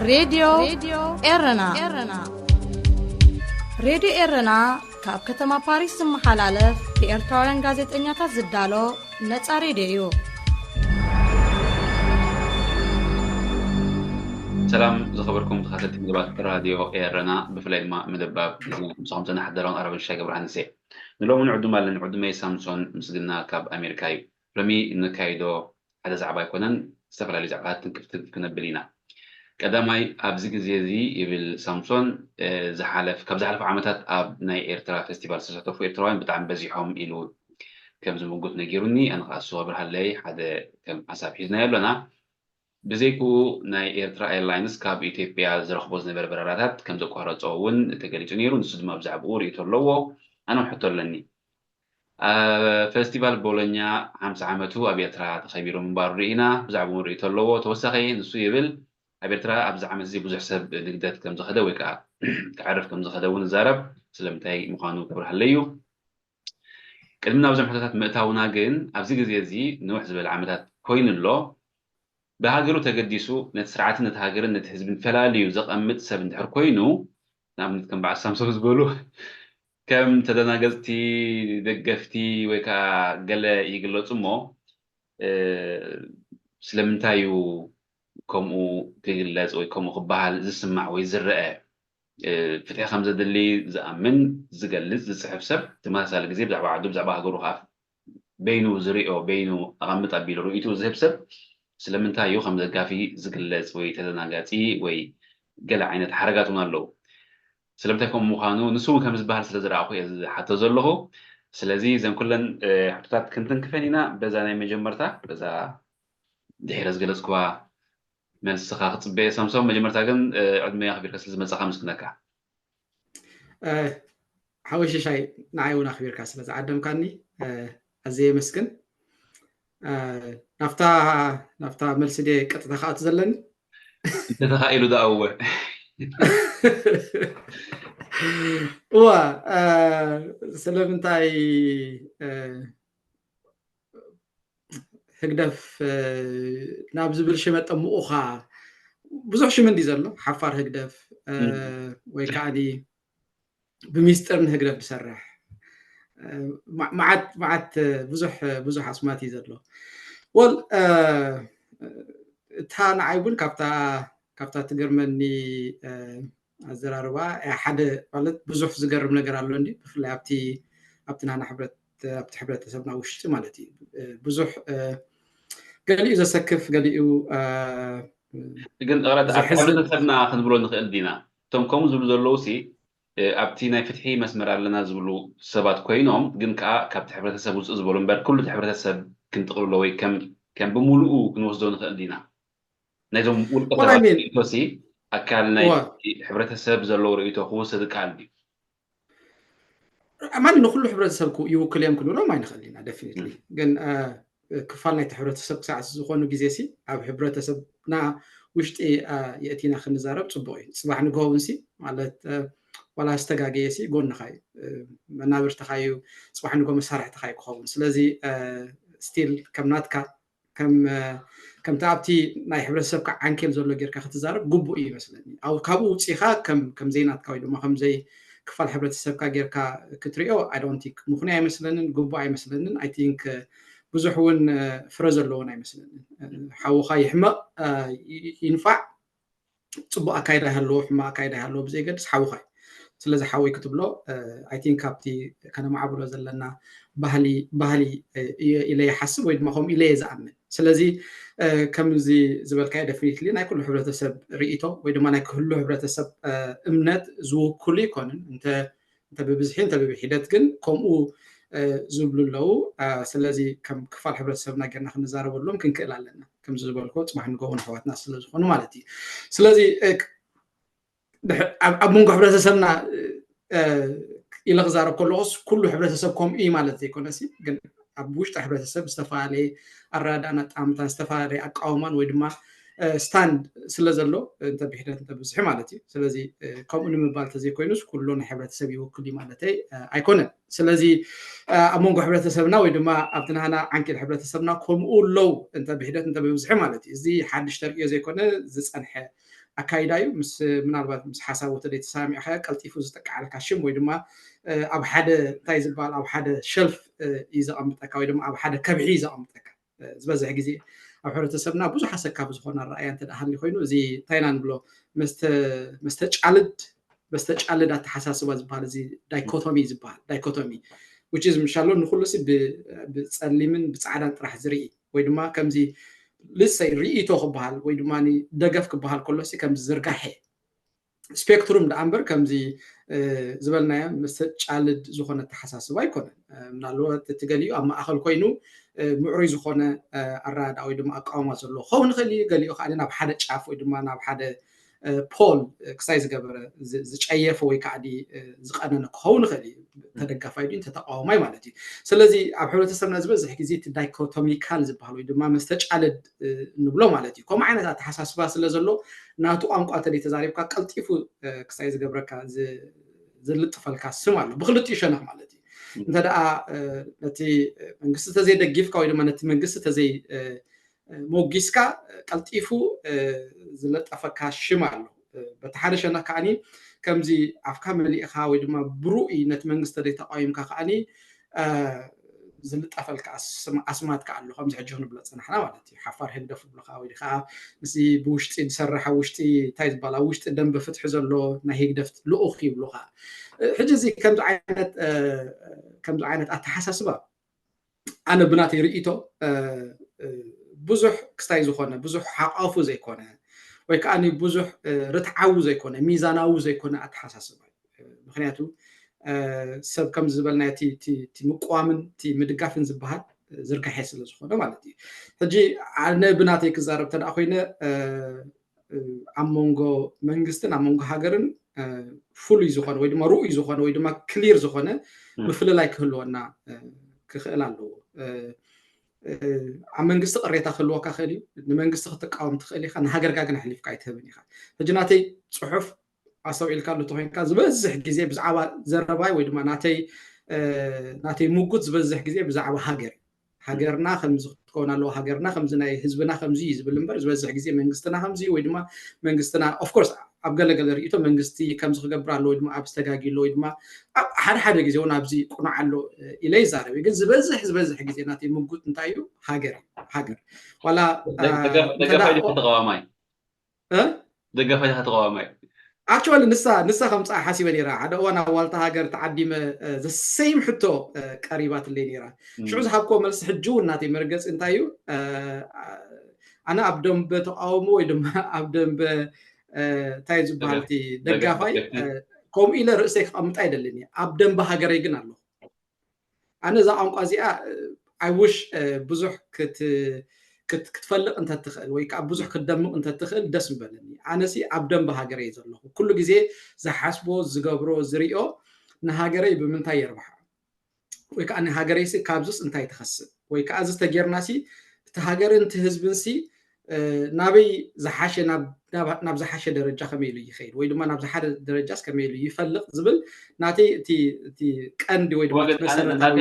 ሬድዮ ኤረና። ሬድዮ ኤረና ካብ ከተማ ፓሪስ ዝመሓላለፍ ብኤርትራውያን ጋዜጠኛታት ዝዳሎ ነጻ ሬድዮ እዩ። ሰላም ዝኸበርኩም ተኸታተልቲ መደባት ራድዮ ኤረና፣ ብፍላይ ድማ መደብ ኣብ ግዜ ምሳኹም ዘናሕደሮን ኣረብን ሻይ ገብረሃንሴ። ንሎሚ ንዕዱም ኣለኒ። ዕዱመይ ሳምሶን ምስግና ካብ ኣሜሪካ እዩ። ሎሚ እንካይዶ ሓደ ዛዕባ ኣይኮነን፣ ዝተፈላለዩ ዛዕባታት ትንክፍ ትንክፍ ክነብል ኢና። ቀዳማይ፣ ኣብዚ ግዜ እዚ ይብል ሳምሶን፣ እ፣ ዝሓለፍ ካብ ዝሓለፉ ዓመታት ኣብ ናይ ኤርትራ ፌስቲቫል ዝተሳተፉ ኤርትራውያን ብጣዕሚ በዚሖም ኢሉ ከም ዝምጉት ነጊሩኒ። ኣነ ከዓ እሱ ክብርሃለይ ሓደ ከም ሓሳብ ሒዝናዮ ኣለና። ብዘይክኡ ናይ ኤርትራ ኤርላይንስ ካብ ኢትዮጵያ ዝረኽቦ ዝነበረ በረራታት ከም ዘቋረጾ እውን ተገሊጹ ነይሩ። ንሱ ድማ ብዛዕባኡ ርእይቶ ኣለዎ። ኣነ እውን ሕቶ ኣለኒ። ኣብ ፌስቲቫል ቦሎኛ ሓምሳ ዓመቱ ኣብ ኤርትራ ተኸቢሩ ምንባሩ ርኢና፣ ብዛዕባኡ እውን ርእይቶ ኣለዎ። ተወሳኺ ንሱ ይብል፣ ኣብ ኤርትራ ኣብዚ ዓመት እዚ ብዙሕ ሰብ ንግደት ከም ዝኸደ ወይ ከዓ ክዕርፍ ከም ዝኸደ እውን ይዛረብ። ስለምንታይ ምዃኑ ክብርሃለይ እዩ። ቅድሚ ናብዞም ሕቶታት ምእታውና ግን ኣብዚ ግዜ እዚ ንውሕ ዝበለ ዓመታት ኮይኑ ኣሎ። ብሃገሩ ተገዲሱ ነቲ ስርዓትን ነቲ ሃገርን ነቲ ህዝብን ፈላልዩ ዘቐምጥ ሰብ እንድሕር ኮይኑ፣ ንኣብነት ከም በዓል ሳምሶም ዝበሉ ከም ተደናገጽቲ፣ ደገፍቲ ወይ ከዓ ገለ ይግለጹ እሞ፣ እ፣ ስለምንታይ እዩ ከምኡ ክግለጽ ወይ ከምኡ ክበሃል ዝስማዕ ወይ ዝረአ? እ፣ ፍትሒ ከም ዘድሊ ዝኣምን፣ ዝገልጽ፣ ዝጽሕፍ ሰብ ተመሳሳሊ ግዜ ብዛዕባ ዓዱ፣ ብዛዕባ ሃገሩ ከዓ በይኑ ዝሪኦ፣ በይኑ ኣቐምጥ ኣቢሉ ርእይትኡ ዝህብ ሰብ ስለምንታይ እዩ ከም ደጋፊ ዝግለጽ ወይ ተደናጋጺ ወይ ገለ ዓይነት ሓረጋት እውን ኣለዉ። ስለምንታይ ከምኡ ምዃኑ ንሱ እውን ከም ዝበሃል ስለ ዝረኣኹ እየ ዝሓቶ ዘለኹ። ስለዚ እዘን ኩለን፣ እ፣ ሕቶታት ክንትንክፈን ኢና። በዛ ናይ መጀመርታ፣ በዛ ድሒረ ዝገለጽኩዋ መልስኻ ክጽበ እየ ሳምሶም። መጀመርታ ግን፣ እ፣ ዕድመይ ኣኽቢርካ ስለ ዝመጻኻ ኣመስግነካ። እ፣ ሓወይ ሽሻይ፣ ንዓይ እውን ኣኽቢርካ ስለ ዝዓደምካኒ፣ እ፣ ኣዝየ የመስግን። እ፣ ናብታ፣ ናብታ መልሲ ድየ ቀጥታ ክኣቱ ዘለኒ? እንተተኻኢሉ ደኣ እወ። እዋ፣ እ፣ ስለምንታይ፣ እ፣ ህግደፍ፣ እ፣ ናብ ዝብል ሽም ኣጠምቑኻ? ብዙሕ ሽም እንዲ ዘሎ፣ ሓፋር ህግደፍ፣ እ፣ እም። ወይ ከዓኒ ብሚስጥር ንህግደፍ ዝሰርሕ፣ እ፣ ማ-፣ መዓት፣ መዓት፣ እ፣ ብዙሕ፣ ብዙሕ ኣስማት እዩ ዘሎ። ወል፣ እ፣ እታ ንዓይ እውን ካብታ፣ ካብታ ትገርመኒ፣ እ፣ ኣዘራርባ፣ እ፣ ሓደ ማለት ብዙሕ ዝገርም ነገር ኣሎ እንዲ፣ ብፍላይ ኣብቲ፣ ኣብቲ ናና ሕብረት፣ ኣብቲ ሕብረተሰብና ውሽጢ ማለት እዩ። እ፣ ብዙሕ፣ እ፣ ገሊኡ ዘሰክፍ፣ ገሊኡ፣ እ፣ ግን እቕረት ኣብቲ ዘሕዝን። ሕብረተሰብና ክንብሎ ንኽእል ዲና? እቶም ከምኡ ዝብሉ ዘለዉ ሲ፣ እ፣ ኣብቲ ናይ ፍትሒ መስመር ኣለና ዝብሉ ሰባት ኮይኖም፣ ግን ከኣ ካብቲ ሕብረተሰብ ውፅእ ዝበሉ እምበር፣ ኩሉ እቲ ሕብረተሰብ ክንጥቕልሎ ወይ ከም፣ ከም ብምሉኡ ክንወስዶ ንኽእል ዲና? ናይዞም ውልቀ ወላ ሰባት ሚን። ርእይቶ ሲ፣ ኣካል ናይ እዋ። ሕብረተሰብ ዘለዎ ርእይቶ ክወሰድ ይከኣል ድዩ? ኣማን ንኩሉ ሕብረተሰብ ክው-፣ ይውክል እዮም ክንብሎም ኣይንኽእል ኢና፣ ደፊኒትሊ። እም። ግን፣ እ፣ ክፋል ናይቲ ሕብረተሰብ ክሳዕ ዝኾኑ ግዜ ሲ፣ ኣብ ሕብረተሰብና ውሽጢ፣ እ፣ የእቲና ክንዛረብ ጽቡቕ እዩ። ጽባሕ ንግሆ እውን ሲ፣ ማለት፣ እ፣ ዋላ ዝተጋገየ ሲ፣ ጎንኻ እዩ። እ፣ መናብርትኻ እዩ፣ ጽባሕ ንግሆ መሳርሕትኻ እዩ ክኸውን። ስለዚ፣ እ፣ ስቲል ከም ናትካ፣ ከም፣ እ፣ ከምቲ ኣብቲ ናይ ሕብረተሰብካ ዓንኬል ዘሎ ጌርካ ክትዛረብ ግቡእ እዩ ይመስለኒ። ኣብ፣ ካብኡ ውጺኻ ከም፣ ከም ዘይናትካ ወይ ድማ ከም ዘይ ክፋል ሕብረተሰብካ ጌርካ ክትሪኦ፣ I don't think ምኽንያት ኣይመስለንን፣ ግቡእ ኣይመስለንን። I think፣ እ፣ ብዙሕ እውን፣ እ፣ ፍረ ዘለዎን ኣይመስለንን። እ፣ ሓውኻ ይሕመቕ፣ እ፣ ይ-፣ ይንፋዕ፣ ጽቡቕ ኣካይዳ ይሃለዎ፣ ሕማቕ ኣካይዳ ይሃለዎ ብዘይገድስ ሓውኻ እዩ። ስለዚ ሓወይ ክትብሎ፣ እ፣ I think ካብቲ ከነማዕብሎ ዘለና ባህሊ፣ ባህሊ፣ እ፣ እየ ኢለ ይሓስብ ወይ ድማ ከምኡ ኢለ እየ ዝኣምን። ስለዚ፣ እ፣ ከምዚ ዝበልካዮ ደፊኒትሊ ናይ ኩሉ ሕብረተሰብ ርእይቶ ወይ ድማ ናይ ኩሉ ሕብረተሰብ፣ እ፣ እምነት ዝውክሉ ይኮንን። እንተ፣ እንተ ብብዝሒ እንተ ብብሒደት ግን ከምኡ፣ እ፣ ዝብሉ ኣለዉ። እ፣ ስለዚ ከም ክፋል ሕብረተሰብና ጌርና ክንዛረበሎም ክንክእል ኣለና። ከምዚ ዝበልኮ ጽባሕ ንግሆ እውን ኣሕዋትና ስለ ዝኾኑ ማለት እዩ። ስለዚ፣ እ፣ ድሕ-፣ ኣብ፣ ኣብ መንጎ ሕብረተሰብና፣ እ፣ ኢለ ክዛረብ ከለኹስ ኩሉ ሕብረተሰብ ከምኡ እዩ ማለት ዘይኮነሲ፣ ግን ኣብ ውሽጢ ሕብረተሰብ ዝተፈላለየ ኣረዳድኣን ኣጠማምታን ዝተፈላለየ ኣቃውማን ወይ ድማ፣ እ፣ ስታንድ ስለ ዘሎ፣ እንተ ብሒደት እንተ ብዝሒ ማለት እዩ። ስለዚ፣ እ፣ ከምኡ ንምባል እንተዘይኮይኑስ ኩሉ ናይ ሕብረተሰብ ይውክል እዩ ማለተይ፣ እ፣ ኣይኮነን። ስለዚ፣ እ፣ ኣብ መንጎ ሕብረተሰብና ወይ ድማ ኣብቲ ናህና ዓንኬል ሕብረተሰብና ከምኡ ኣለዉ እንተ ብሒደት እንተ ብብዝሒ ማለት እዩ። እዚ ሓድሽ ተርእዮ ዘይኮነ ዝጸንሐ ኣካይዳ እዩ። ምስ ምናልባት ምስ ሓሳቡ ተደይ ተሰማሚዕካ ቀልጢፉ ዝጠቃዓልካ ሽም ወይ ድማ ኣብ ሓደ እንታይ ዝበሃል ኣብ ሓደ ሸልፍ እዩ ዘቐምጠካ ወይ ድማ ኣብ ሓደ ከብሒ እዩ ዘቐምጠካ። ዝበዝሕ ግዜ ኣብ ሕብረተሰብና ብዙሕ ኣሰካፊ ዝኾነ ኣረኣያ እንተ ሃልዩ ኮይኑ እዚ እንታይ ኢና ንብሎ መስተጫልድ መስተጫልድ ኣተሓሳስባ ዝበሃል እዚ ዳይኮቶሚ ዝበሃል ዳይኮቶሚ which is ምሻሎ ንኩሉ ብፀሊምን ብፃዕዳን ጥራሕ ዝርኢ ወይ ድማ ከምዚ ልሰይ ርእይቶ ክበሃል ወይ ድማ ደገፍ ክበሃል ከሎ ከምዚ ዝርጋሐ ስፔክትሩም ደኣ እምበር ከምዚ ዝበልናዮ መስተጫልድ ዝኾነ ኣተሓሳስባ ኣይኮነን። ምናልባት እቲ ገሊኡ ኣብ ማእኸል ኮይኑ ምዕሩይ ዝኾነ ኣረዳድኣ ወይ ድማ ኣቃውማ ዘለዎ ክኸውን ይኽእል እዩ። ገሊኡ ከዓ ናብ ሓደ ጫፍ ወይ ድማ ናብ ሓደ ፖል ክሳይ ዝገበረ ዝጨየፈ ወይ ከዓ ዝቀነነ ክኸውን ይኽእል እዩ። ተደጋፋይ ድዩ ተተቃዋማይ ማለት እዩ። ስለዚ ኣብ ሕብረተሰብና ዝበዝሕ ግዜ እቲ ዳይኮቶሚካል ዝበሃል ወይ ድማ መስተጫልድ ንብሎ ማለት እዩ። ከምኡ ዓይነት ኣተሓሳስባ ስለ ዘሎ ናቱ ቋንቋ ተደይ ተዛሪብካ ቀልጢፉ ክሳይ ዝገብረካ ዝልጥፈልካ ስም ኣሎ ብክልቲኡ ሸነኽ ማለት እዩ። እንተ ደኣ ነቲ መንግስቲ ተዘይደጊፍካ ወይ ድማ ነቲ መንግስቲ ተዘይ ሞጊስካ ቀልጢፉ ዝለጠፈካ ሽም ኣሎ። በቲ ሓደ ሸነኽ ከዓኒ ከምዚ ኣፍካ መሊእኻ ወይ ድማ ብሩኡይ ነቲ መንግስቲ ተዘይተቃዊምካ ከዓኒ ዝልጠፈልካ ኣስማት ከዓ ኣሎ ከምዚ ሕጂ ክንብሎ ፀናሕና ማለት እዩ። ሓፋር ህግደፍ ይብሉካ ወይ ከዓ ምስ ብውሽጢ ዝሰርሕ ኣብ ውሽጢ እንታይ ዝበሃል ኣብ ውሽጢ ደንበ ፍትሒ ዘሎ ናይ ህግደፍ ልኡኽ ይብሉካ። ሕጂ እዚ ከምዚ ዓይነት ኣተሓሳስባ ኣነ ብናተይ ርእይቶ ብዙሕ ክስታይ ዝኾነ ብዙሕ ሓቋፉ ዘይኮነ ወይ ከዓ ብዙሕ ርትዓዊ ዘይኮነ ሚዛናዊ ዘይኮነ ኣተሓሳስባ እዩ። ምክንያቱ ሰብ ከም ዝበልናዮ እቲ ምቅዋምን እቲ ምድጋፍን ዝበሃል ዝርጋሐ ስለ ዝኾነ ማለት እዩ። ሕጂ ኣነ ብናተይ ክዛረብ ተደኣ ኮይነ ኣብ መንጎ መንግስትን ኣብ መንጎ ሃገርን ፍሉይ ዝኾነ ወይ ድማ ርኡይ ዝኾነ ወይ ድማ ክሊር ዝኾነ ምፍልላይ ክህልወና ክኽእል ኣለዎ። ኣብ መንግስቲ ቅሬታ ክህልወካ ክእል እዩ። ንመንግስቲ ክትቃወም ትኽእል ኢኻ። ንሃገርካ ግን ኣሕሊፍካ ኣይትህብን ኢኻ። ሕጂ ናተይ ፅሑፍ ኣስተውዒልካሉ እንተኮይንካ ዝበዝሕ ግዜ ብዛዕባ ዘረባይ ወይ ድማ ናተይ ናተይ ምጉት ዝበዝሕ ግዜ ብዛዕባ ሃገር እዩ። ሃገርና ከምዚ ክትከውን ኣለዎ፣ ሃገርና ከምዚ ናይ ህዝብና ከምዚ እዩ ዝብል እምበር ዝበዝሕ ግዜ መንግስትና ከምዚ ወይ ድማ መንግስትና ኦፍኮርስ ኣብ ገለገለ ርእቶ መንግስቲ ከምዚ ክገብር ኣለዎ ወይ ድማ ኣብ ዝተጋጊሎ ወይ ድማ ኣብ ሓደ ሓደ ግዜ እውን ኣብዚ ቁኑዕ ኣሎ ኢለ ይዛረብ። ግን ዝበዝሕ ዝበዝሕ ግዜ ናተይ ምጉት እንታይ እዩ ሃገር እዩ ሃገር ዋላ ተቃዋማይ ደገፋይ ተቃዋማይ ኣክቹዋሊ ንሳ ንሳ ከምፅኣ ሓሲበ ነራ ሓደ እዋን ኣብ ዋልታ ሃገር ተዓዲመ ዘሰይም ሕቶ ቀሪባትለይ ነራ። ሽዑ ዝሃብኮ መልሲ ሕጂ እውን ናተይ መርገፂ እንታይ እዩ? ኣነ ኣብ ደንበ ተቃውሞ ወይ ድማ ኣብ ደንበ እንታይ ዝበሃል እቲ ደጋፋይ ከምኡ ኢለ ርእሰይ ክቐምጣ ኣይደልን እየ። ኣብ ደንበ ሃገረይ ግን ኣለኹ። ኣነ እዛ ቋንቋ እዚኣ ኣይውሽ ብዙሕ ክትፈልጥ እንተትኽእል ወይ ከዓ ብዙሕ ክትደምቕ እንተትኽእል ደስ ምበለኒ። ኣነሲ ኣብ ደንበ ሃገረይ ዘለኹ ኩሉ ግዜ ዝሓስቦ ዝገብሮ ዝሪኦ ንሃገረይ ብምንታይ የርብሓ ወይ ከዓ ንሃገረይሲ ካብዚስ እንታይ ትኸስብ ወይ ከዓ እዚ ተጌርናሲ እቲ ሃገርን እቲ ህዝብንሲ ናበይ ዝሓሸ ናብ ዝሓሸ ደረጃ ከመይ ኢሉ ይኸይድ ወይ ድማ ናብ ዝሓደ ደረጃስ ከመይ ኢሉ ይፈልቕ ዝብል ናተይ እቲ ቀንዲ ወይ ድማ መሰረታዊ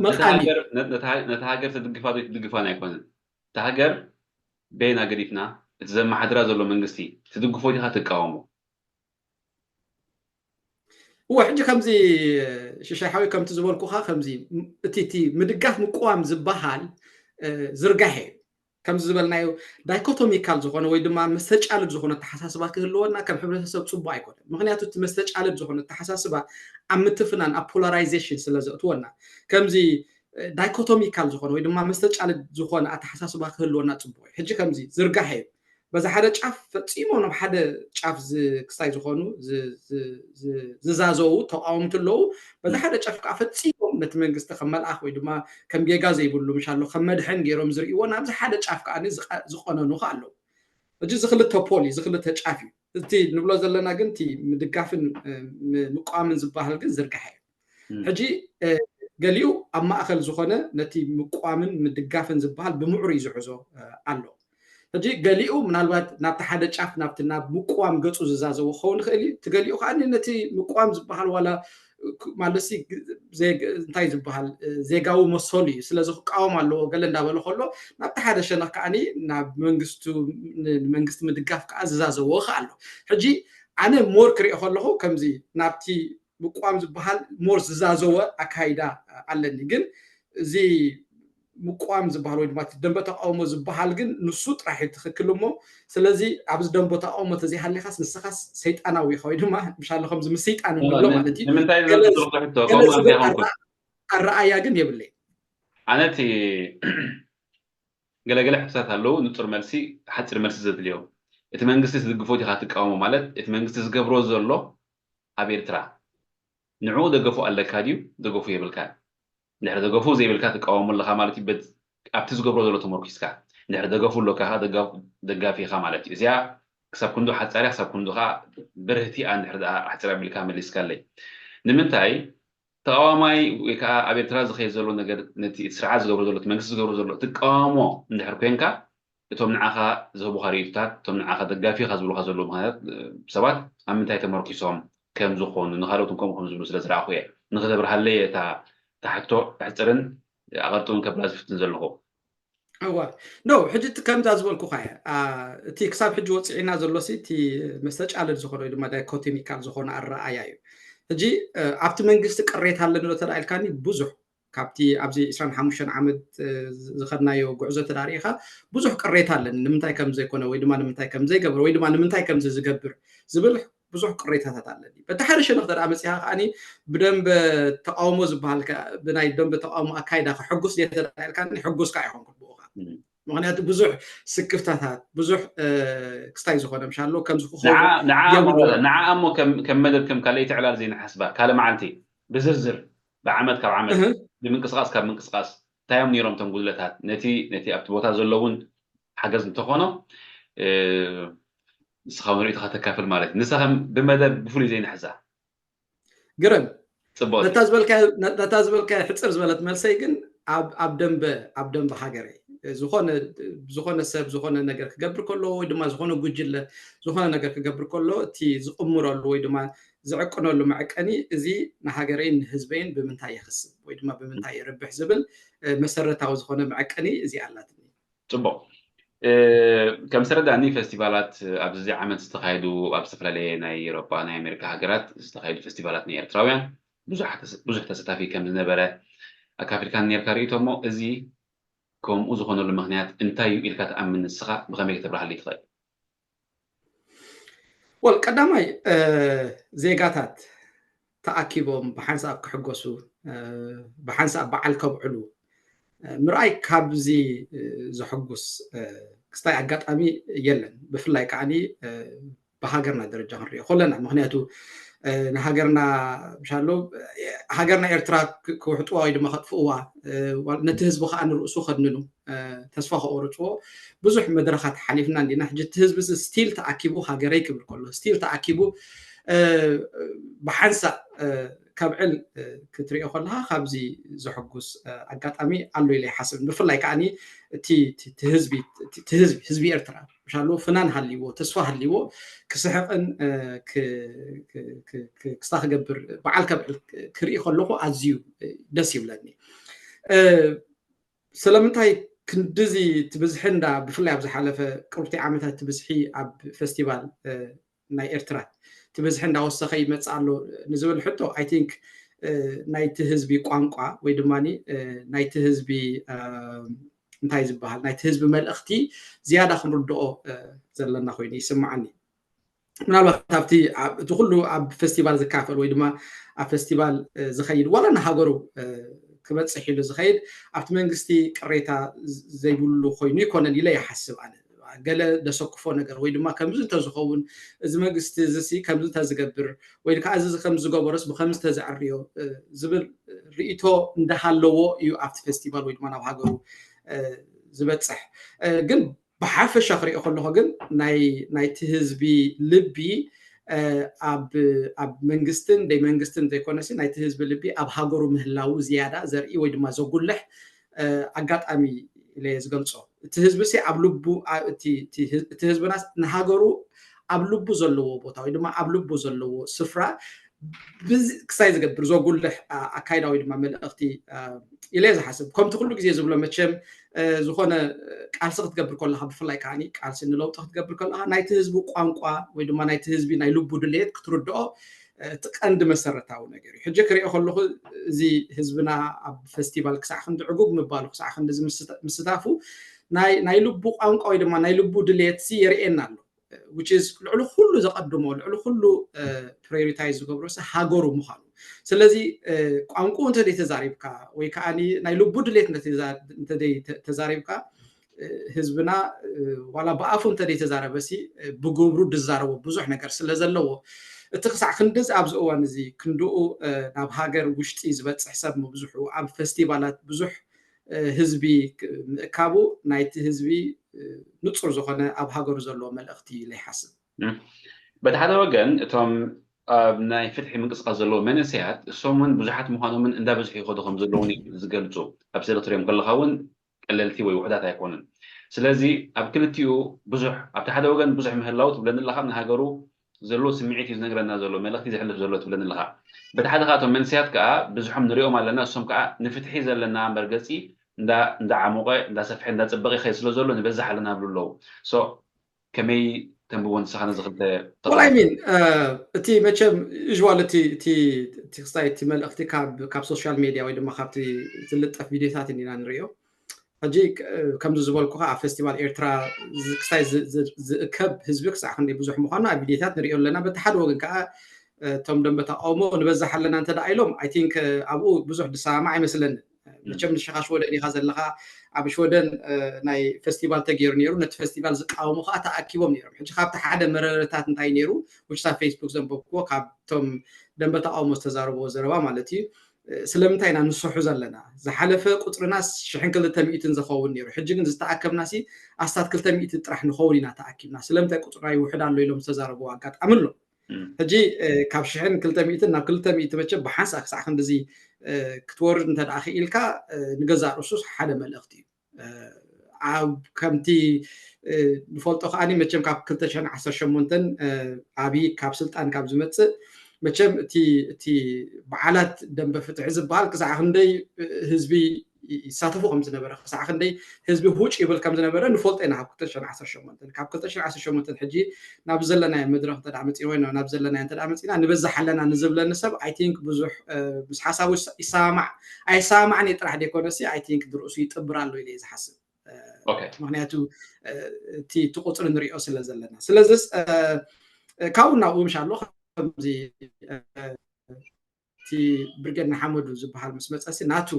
መቃኒ ነቲ ሃገር ትድግፋ ትድግፋን ኣይኮነን። እቲ ሃገር በይና ገዲፍና እቲ ዘመሓድራ ዘሎ መንግስቲ ትድግፎ ዲኻ ትቃወሞ? እወ ሕጂ ከምዚ ሽሻይ ሓወይ ከምቲ ዝበልኩኻ ከምዚ እቲ እቲ ምድጋፍ ምቅዋም ዝበሃል ዝርጋሐ እዩ። ከምዚ ዝበልናዮ ዳይኮቶሚካል ዝኾነ ወይ ድማ መስተጫልድ ዝኾነ ኣተሓሳስባ ክህልወና ከም ሕብረተሰብ ፅቡቅ ኣይኮነን። ምክንያቱ እቲ መስተጫልድ ዝኾነ ኣተሓሳስባ ኣብ ምትፍናን ኣብ ፖላራይዜሽን ስለ ዘእትወና ከምዚ ዳይኮቶሚካል ዝኾነ ወይ ድማ መስተጫልድ ዝኾነ ኣተሓሳስባ ክህልወና ፅቡቅ እዩ። ሕጂ ከምዚ ዝርጋሐ እዩ። በዚ ሓደ ጫፍ ፈፂሞም ናብ ሓደ ጫፍ ክስታይ ዝኾኑ ዝዛዘዉ ተቃወምቲ ኣለዉ። በዚ ሓደ ጫፍ ከዓ ፈፂሞም ነቲ መንግስቲ ከም መልኣኽ ወይ ድማ ከም ጌጋ ዘይብሉ ምሻሎ ከም መድሕን ገይሮም ዝርእይዎ ናብዚ ሓደ ጫፍ ከዓ ዝቀነኑ ከዓ ኣለዉ። እዚ ዝክልተ ፖል እዩ ዝክልተ ጫፍ እዩ። እቲ ንብሎ ዘለና ግን እቲ ምድጋፍን ምቋምን ዝበሃል ግን ዝርግሐ እዩ። ሕጂ ገሊኡ ኣብ ማእከል ዝኾነ ነቲ ምቋምን ምድጋፍን ዝበሃል ብምዕሩይ ዝሕዞ ኣሎ። ሕጂ ገሊኡ ምናልባት ናብቲ ሓደ ጫፍ ናብቲ ናብ ምቋም ገፁ ዝዛዘቦ ክኸውን ይኽእል እዩ። እቲ ገሊኡ ከዓ ነቲ ምቋም ዝበሃል ዋላ ማለት እንታይ ዝበሃል ዜጋዊ መሰሉ እዩ። ስለዚ ክቃወም ኣለዎ ገለ እንዳበለ ከሎ ናብቲ ሓደ ሸነኽ ከዓኒ ናብ መንግስቱ ንመንግስቲ ምድጋፍ ከዓ ዝዛዘዎ ከዓ ኣሎ። ሕጂ ኣነ ሞር ክሪኦ ከለኹ ከምዚ ናብቲ ምቋም ዝበሃል ሞር ዝዛዘወ ኣካይዳ ኣለኒ። ግን እዚ ምቋም ዝበሃል ወይ ድማ ደንበ ተቃውሞ ዝበሃል ግን ንሱ ጥራሕ እዩ ትኽክል እሞ ስለዚ ኣብዚ ደንቦ ተቃውሞ ተዘይሃሊኻስ ንስኻስ ሰይጣናዊ ኢኻ ወይ ድማ ምሻሎ ከምዚ ምስ ሰይጣን ንብሎ ማለት እዩ። ንምንታይ ከምኡ ኣረኣእያ ግን የብለይ። ኣነ እቲ ገለገለ ሕቶታት ኣለዉ፣ ንጹር መልሲ፣ ሓጺር መልሲ ዘድልዮም። እቲ መንግስቲ ትድግፎ ዲኻ ትቃወሞ ማለት እቲ መንግስቲ ዝገብሮ ዘሎ ኣብ ኤርትራ ንዕኡ ደገፉ ኣለካ ድዩ ደገፉ የብልካን? እንድሕር ደገፉ ዘይብልካ ትቃወሞ ኣለኻ ማለት እዩ። ኣብቲ ዝገብሮ ዘሎ ተመርኪስካ እንድሕር ደገፉ ኣሎካ ደጋፊ ኢኻ ማለት እዩ። እዚኣ ክሳብ ክንዱ ሓጻር እያ፣ ክሳብ ክንዱ ከዓ ብርህቲ እያ። እንድሕር ደኣ ኣሕጽር ኣቢልካ መሊስካለይ። ንምንታይ ተቃዋማይ ወይ ከዓ ኣብ ኤርትራ ዝኸይድ ዘሎ ነገር ነቲ እቲ ስርዓት ዝገብሮ ዘሎ እቲ መንግስቲ ዝገብሮ ዘሎ ትቃወሞ እንድሕር ኮንካ እቶም ንዓኻ ዝህቡኻ ርእይቶታት እቶም ንዓኻ ደጋፊኻ ዝብሉኻ ዘለዉ ምኽንያታት ሰባት ኣብ ምንታይ ተመርኪሶም ከም ዝኾኑ ንኻልኦት እውን ከምኡ ከም ዝብሉ ስለ ዝረኣኹ እየ ንኽተብርሃለይ እየ እታ ሕቶ ኣሕጽርን ኣቐርጥውን ከብላ ዝፍትን ዘለኹ። እዋ ኖ ሕጂ ከምዛ ዝበልኩኻ እየ። እቲ ክሳብ ሕጂ ወፅዒና ዘሎ ሲ እቲ መስተጫለል ዝኾነ ወይ ድማ ዳይኮቶሚካል ዝኾነ ኣረኣያ እዩ። ሕጂ ኣብቲ መንግስቲ ቅሬታ ኣለኒ ዶ ተዳ ኢልካኒ ብዙሕ ካብቲ ኣብዚ ዕስራን ሓሙሽተን ዓመት ዝኸድናዮ ጉዕዞ ተዳሪእኻ ብዙሕ ቅሬታ ኣለኒ ንምንታይ ከም ዘይኮነ ወይ ድማ ንምንታይ ከም ዘይገብር ወይ ድማ ንምንታይ ከምዚ ዝገብር ዝብል ብዙሕ ቅሬታታት ኣለኒ። በቲ ሓደ ሸነኽ ተደኣ መፂኻ ከዓኒ ብደንበ ተቃውሞ ዝበሃል ብናይ ደንበ ተቃውሞ ኣካይዳ ክሕጉስ ድየ ተደኣ ኢልካኒ ሕጉስካ ኣይኮንኩን ብኡኻ። ምክንያቱ ብዙሕ ስክፍታታት ብዙሕ ክስታይ ዝኾነ ምሻሎ ከምዚ ክኸውን ንዓ እሞ ከም መደብ ከም ካልኣይቲ ዕላል ዘይንሓስባ ካልእ መዓልቲ ብዝርዝር ብዓመት ካብ ዓመት ብምንቅስቃስ ካብ ምንቅስቃስ እንታይ እዮም ነይሮም እቶም ጉድለታት ነቲ ነቲ ኣብቲ ቦታ ዘለውን ሓገዝ እንተኾኖ ንስኻ ንርእይቶኻ ተካፍል ማለት እዩ። ንሳ ከም ብመደብ ብፍሉይ ዘይንሕዛ ግርም ነታ ዝበልካዮ ሕፅር ዝበለት መልሰይ ግን ኣብ ደንበ ኣብ ደንበ ሃገረይ ዝኾነ ሰብ ዝኾነ ነገር ክገብር ከሎ ወይ ድማ ዝኾነ ጉጅለ ዝኾነ ነገር ክገብር ከሎ እቲ ዝቕምረሉ ወይ ድማ ዝዕቅነሉ መዕቀኒ እዚ ንሃገረይን ንህዝበይን ብምንታይ የኽስብ ወይ ድማ ብምንታይ የርብሕ ዝብል መሰረታዊ ዝኾነ መዕቀኒ እዚ ኣላትኒ። ፅቡቕ ከም ዝተረዳእኒ ፈስቲቫላት ኣብዚ ዓመት ዝተኻየዱ ኣብ ዝተፈላለየ ናይ ኤሮጳ ናይ ኣሜሪካ ሃገራት ዝተኻየዱ ፈስቲቫላት ናይ ኤርትራውያን ብዙሕ ተሳታፊ ከም ዝነበረ ኣካፊልካኒ ነርካ ርእይቶ እሞ እዚ ከምኡ ዝኾነሉ ምኽንያት እንታይ እዩ ኢልካ ትኣምን ንስኻ ብኸመይ ከተብርሃለይ ትኽእል? ወል ቀዳማይ ዜጋታት ተኣኪቦም ብሓንሳብ ክሕጎሱ ብሓንሳብ በዓል ከብዕሉ ምርኣይ ካብዚ ዘሐጉስ ክስታይ ኣጋጣሚ የለን። ብፍላይ ከዓኒ ብሃገርና ደረጃ ክንሪኦ ከለና ምክንያቱ ንሃገርና ምሻሎ ሃገርና ኤርትራ ክውሕጥዋ ወይ ድማ ከጥፍእዋ ነቲ ህዝቢ ከዓ ንርእሱ ከድንኑ ተስፋ ከቆርፅዎ ብዙሕ መድረኻት ሓሊፍና እንዲና። ሕጂ እቲ ህዝቢ ስቲል ተኣኪቡ ሃገረይ ክብል ከሎ ስቲል ተኣኪቡ ብሓንሳእ ከብዕል ክትሪኦ ከለካ ካብዚ ዘሐጉስ ኣጋጣሚ ኣሎ ኢለ ይሓስብ። ብፍላይ ከዓኒ እቲ ህዝቢ ህዝቢ ኤርትራ ምሻሉ ፍናን ሃልይዎ ተስፋ ሃልይዎ ክስሕቕን ክስታ ክገብር በዓል ከብዕል ክርኢ ከለኹ ኣዝዩ ደስ ይብለኒ። ስለምንታይ ክንድዚ ትብዝሒ እንዳ ብፍላይ ኣብ ዝሓለፈ ቅርብቲ ዓመታት ትብዝሒ ኣብ ፈስቲቫል ናይ ኤርትራ ትብዝሒ እንዳወሰኸ ይመፅእ ኣሎ ንዝብል ሕቶ ኣይ ቲንክ ናይቲ ህዝቢ ቋንቋ ወይ ድማ ናይቲ ህዝቢ እንታይ ዝበሃል ናይቲ ህዝቢ መልእኽቲ ዝያዳ ክንርድኦ ዘለና ኮይኑ ይስምዓኒ። ምናልባት ኣብቲ እቲ ኩሉ ኣብ ፈስቲቫል ዝካፈል ወይ ድማ ኣብ ፈስቲቫል ዝኸይድ ዋላ ንሃገሩ ክበፅሕ ኢሉ ዝኸይድ ኣብቲ መንግስቲ ቅሬታ ዘይብሉ ኮይኑ ይኮነን ኢለ ይሓስብ። ኣነ ገለ ደሰክፎ ነገር ወይ ድማ ከምዚ እንተዝኸውን እዚ መንግስቲ እዚ ከምዚ እንተዝገብር ወይ ከዓ እዚ ከምዚ ዝገበሮስ ብከምዚ እንተዝዕርዮ ዝብል ርእይቶ እንዳሃለዎ እዩ ኣብቲ ፈስቲቫል ወይ ድማ ናብ ሃገሩ ዝበፅሕ። ግን ብሓፈሻ ክሪኦ ከለኹ ግን ናይቲ ህዝቢ ልቢ ኣብ መንግስትን ደይ መንግስትን ዘይኮነሲ ናይቲ ህዝቢ ልቢ ኣብ ሃገሩ ምህላዉ ዝያዳ ዘርኢ ወይ ድማ ዘጉልሕ ኣጋጣሚ ኢለ ዝገልፆ። እቲ ህዝቢ ሲ ኣብ ልቡ እቲ ህዝብና ንሃገሩ ኣብ ልቡ ዘለዎ ቦታ ወይ ድማ ኣብ ልቡ ዘለዎ ስፍራ ክሳይ ዝገብር ዘጉልሕ ኣካይዳ ወይ ድማ መልእኽቲ ኢለ ዝሓስብ። ከምቲ ኩሉ ግዜ ዝብሎ መቸም ዝኾነ ቃልሲ ክትገብር ከለካ፣ ብፍላይ ከዓ ቃልሲ ንለውጢ ክትገብር ከለካ ናይቲ ህዝቢ ቋንቋ ወይ ድማ ናይቲ ህዝቢ ናይ ልቡ ድሌት ክትርድኦ እቲ ቀንዲ መሰረታዊ ነገር እዩ። ሕጂ ክሪኦ ከለኹ እዚ ህዝብና ኣብ ፈስቲቫል ክሳዕ ክንዲ ዕጉግ ምባሉ፣ ክሳዕ ክንዲ ምስታፉ ናይ ልቡ ቋንቋ ወይ ድማ ናይ ልቡ ድሌት የርእየና ኣሎ። ልዕሊ ኩሉ ዘቐድሞ፣ ልዕሊ ኩሉ ፕራዮሪታይዝ ዝገብሮ ሃገሩ ምዃኑ። ስለዚ ቋንቋ እንተደይ ተዛሪብካ ወይ ከዓ ናይ ልቡ ድሌት ተዛሪብካ ህዝብና ዋላ ብኣፉ እንተደይ ተዛረበ ሲ ብግብሩ ዝዛረቦ ብዙሕ ነገር ስለ ዘለዎ እቲ ክሳዕ ክንድዚ ኣብዚ እዋን እዚ ክንድኡ ናብ ሃገር ውሽጢ ዝበፅሕ ሰብ ምብዝሑ ኣብ ፈስቲቫላት ብዙሕ ህዝቢ ምእካቡ ናይቲ ህዝቢ ንፁር ዝኾነ ኣብ ሃገሩ ዘለዎ መልእኽቲ ኢለ ይሓስብ። በቲ ሓደ ወገን እቶም ኣብ ናይ ፍትሒ ምንቅስቃስ ዘለዉ መንእሰያት እሶም እውን ብዙሓት ምዃኖምን እንዳበዝሑ ይኸዱ ከም ዘለውን ዝገልፁ ኣብ ስእሊ ክትሪኦም ከለካ እውን ቀለልቲ ወይ ውሑዳት ኣይኮኑን። ስለዚ ኣብ ክልቲኡ ብዙሕ ኣብቲ ሓደ ወገን ብዙሕ ምህላው ትብለኒ ኣለካ ንሃገሩ ዘለዎ ስምዒት እዩ ዝነግረና ዘሎ መልእክቲ ዘሕልፍ ዘሎ ትብለኒ ኣለካ። በቲ ሓደ ካብቶም መንእሰያት ከዓ ብዙሖም ንሪኦም ኣለና እሶም ከዓ ንፍትሒ ዘለና መርገፂ እንዳዓሞቀ እንዳሰፍሐ እንዳፅበቀ ይኸይድ ስለ ዘሎ ንበዛሕ ኣለና ብሉ ኣለዉ። ከመይ ተንብቦ ንስኻ ነዚ ክልተ ወላይ ሚን እቲ መቸም ዩዋል እቲ ክስታይ እቲ መልእክቲ ካብ ሶሻል ሜድያ ወይ ድማ ካብቲ ዝልጠፍ ቪዲዮታት ኢና ንሪኦ። ሕጂ ከምዚ ዝበልኩ ከዓ ኣብ ፈስቲቫል ኤርትራ ክስታይ ዝእከብ ህዝቢ ክሳዕ ክንደይ ብዙሕ ምዃኑ ኣብ ቪዲዮታት ንሪኦ ኣለና። በቲ ሓደ ወገን ከዓ እቶም ደንበ ተቃውሞ ንበዛሕ ኣለና እንተ ኢሎም ኣይ ቲንክ ኣብኡ ብዙሕ ድሰማማዕ ኣይመስለንን። መቸም ንሽኻ ሽወደን ኢኻ ዘለኻ። ኣብ ሽወደን ናይ ፈስቲቫል ተገይሩ ነይሩ። ነቲ ፈስቲቫል ዝቃወሙ ከዓ ተኣኪቦም ነይሮም። ሕጂ ካብቲ ሓደ መረረታት እንታይ ነይሩ ውሽታ ፌስቡክ ዘንበብክዎ ካብቶም ደንበ ተቃውሞ ዝተዛረብዎ ዘረባ ማለት እዩ። ስለምንታይ ኢና ንስሑ ዘለና? ዝሓለፈ ቁፅርናስ ሽሕን ክልተ ሚእትን ዝኸውን ነይሩ። ሕጂ ግን ዝተኣከብናሲ ኣስታት ክልተ ሚእቲ ጥራሕ ንኸውን ኢና ተኣኪብና። ስለምንታይ ቁፅርና ይውሕድ ኣሎ ኢሎም ዝተዛረብዎ ኣጋጣሚ ኣሎ። ሕጂ ካብ ሽሕን ክልተ ሚእትን ናብ ክልተ ሚእቲ መቸም ብሓንሳእ ክሳዕ ክንድዚ ክትወርድ እንተ ደኣ ክኢልካ ንገዛእ ርእሱስ ሓደ መልእኽቲ እዩ። ኣብ ከምቲ ንፈልጦ ከዓኒ መቸም ካብ ክልተ ሽሕን ዓሰርተ ሸሞንተን ኣብይ ካብ ስልጣን ካብ ዝመፅእ መቸም እቲ በዓላት ደንበ ፍትሒ ዝበሃል ክሳዕ ክንደይ ህዝቢ ይሳተፉ ከም ዝነበረ ክሳዕ ክንደይ ህዝቢ ሁጭ ይብል ከም ዝነበረ ንፈልጦ ኢና። ካብ ክልተ ሽሕን ዓሰርተ ሸሞንተን ካብ ክልተ ሽሕን ዓሰርተ ሸሞንተን ሕጂ ናብ ዘለናዮ መድረኽ እንተ መፂና ወይ ናብ ዘለናዮ እንተ መፂና ንበዛሕ ኣለና ንዝብለኒ ሰብ ኣይ ቲንክ ብዙሕ ምስ ሓሳቡ ይሰማማዕ ኣይሰማማዕን ጥራሕ ዘይኮነሲ ኣይ ቲንክ ብርእሱ ይጥብር ኣሎ ኢለ ዝሓስብ። ምክንያቱ እቲ ቁፅሪ ንሪኦ ስለ ዘለና ስለዚስ ካብኡ ናብኡ ምሽ ኣሎ ከምዚ እቲ ብርጌድ ንሓመዱ ዝበሃል ምስ መፀሲ ናቱ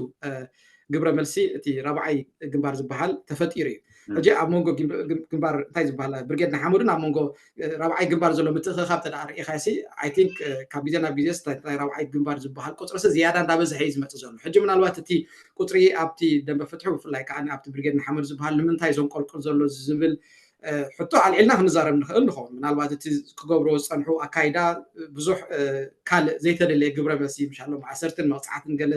ግብረ መልሲ እቲ ራብዓይ ግንባር ዝበሃል ተፈጢሩ እዩ። ሕጂ ኣብ መንጎ ግንባር እንታይ ዝበሃል ብርጌድ ንሓመዱን ኣብ መንጎ ራብዓይ ግንባር ዘሎ ምትእኽኻብ ተደኣ ርኢኻሲ ኣይ ቲንክ ካብ ግዜ ናብ ግዜ ናይ ራብዓይ ግንባር ዝበሃል ቁፅርሲ ዝያዳ እንዳበዝሐ እዩ ዝመፅእ ዘሎ። ሕጂ ምናልባት እቲ ቁፅሪ ኣብቲ ደንበ ፍትሒ ብፍላይ ከዓ ኣብቲ ብርጌድ ንሓመዱ ዝበሃል ንምንታይ ዘንቆልቁል ዘሎ ዝብል ሕቶ ኣልዒልና ክንዛረብ ንኽእል ንኸውን። ምናልባት እቲ ክገብርዎ ዝፀንሑ ኣካይዳ ብዙሕ ካልእ ዘይተደለየ ግብረ መልሲ ምሻሎም ማእሰርትን መቕፃዕትን ገለ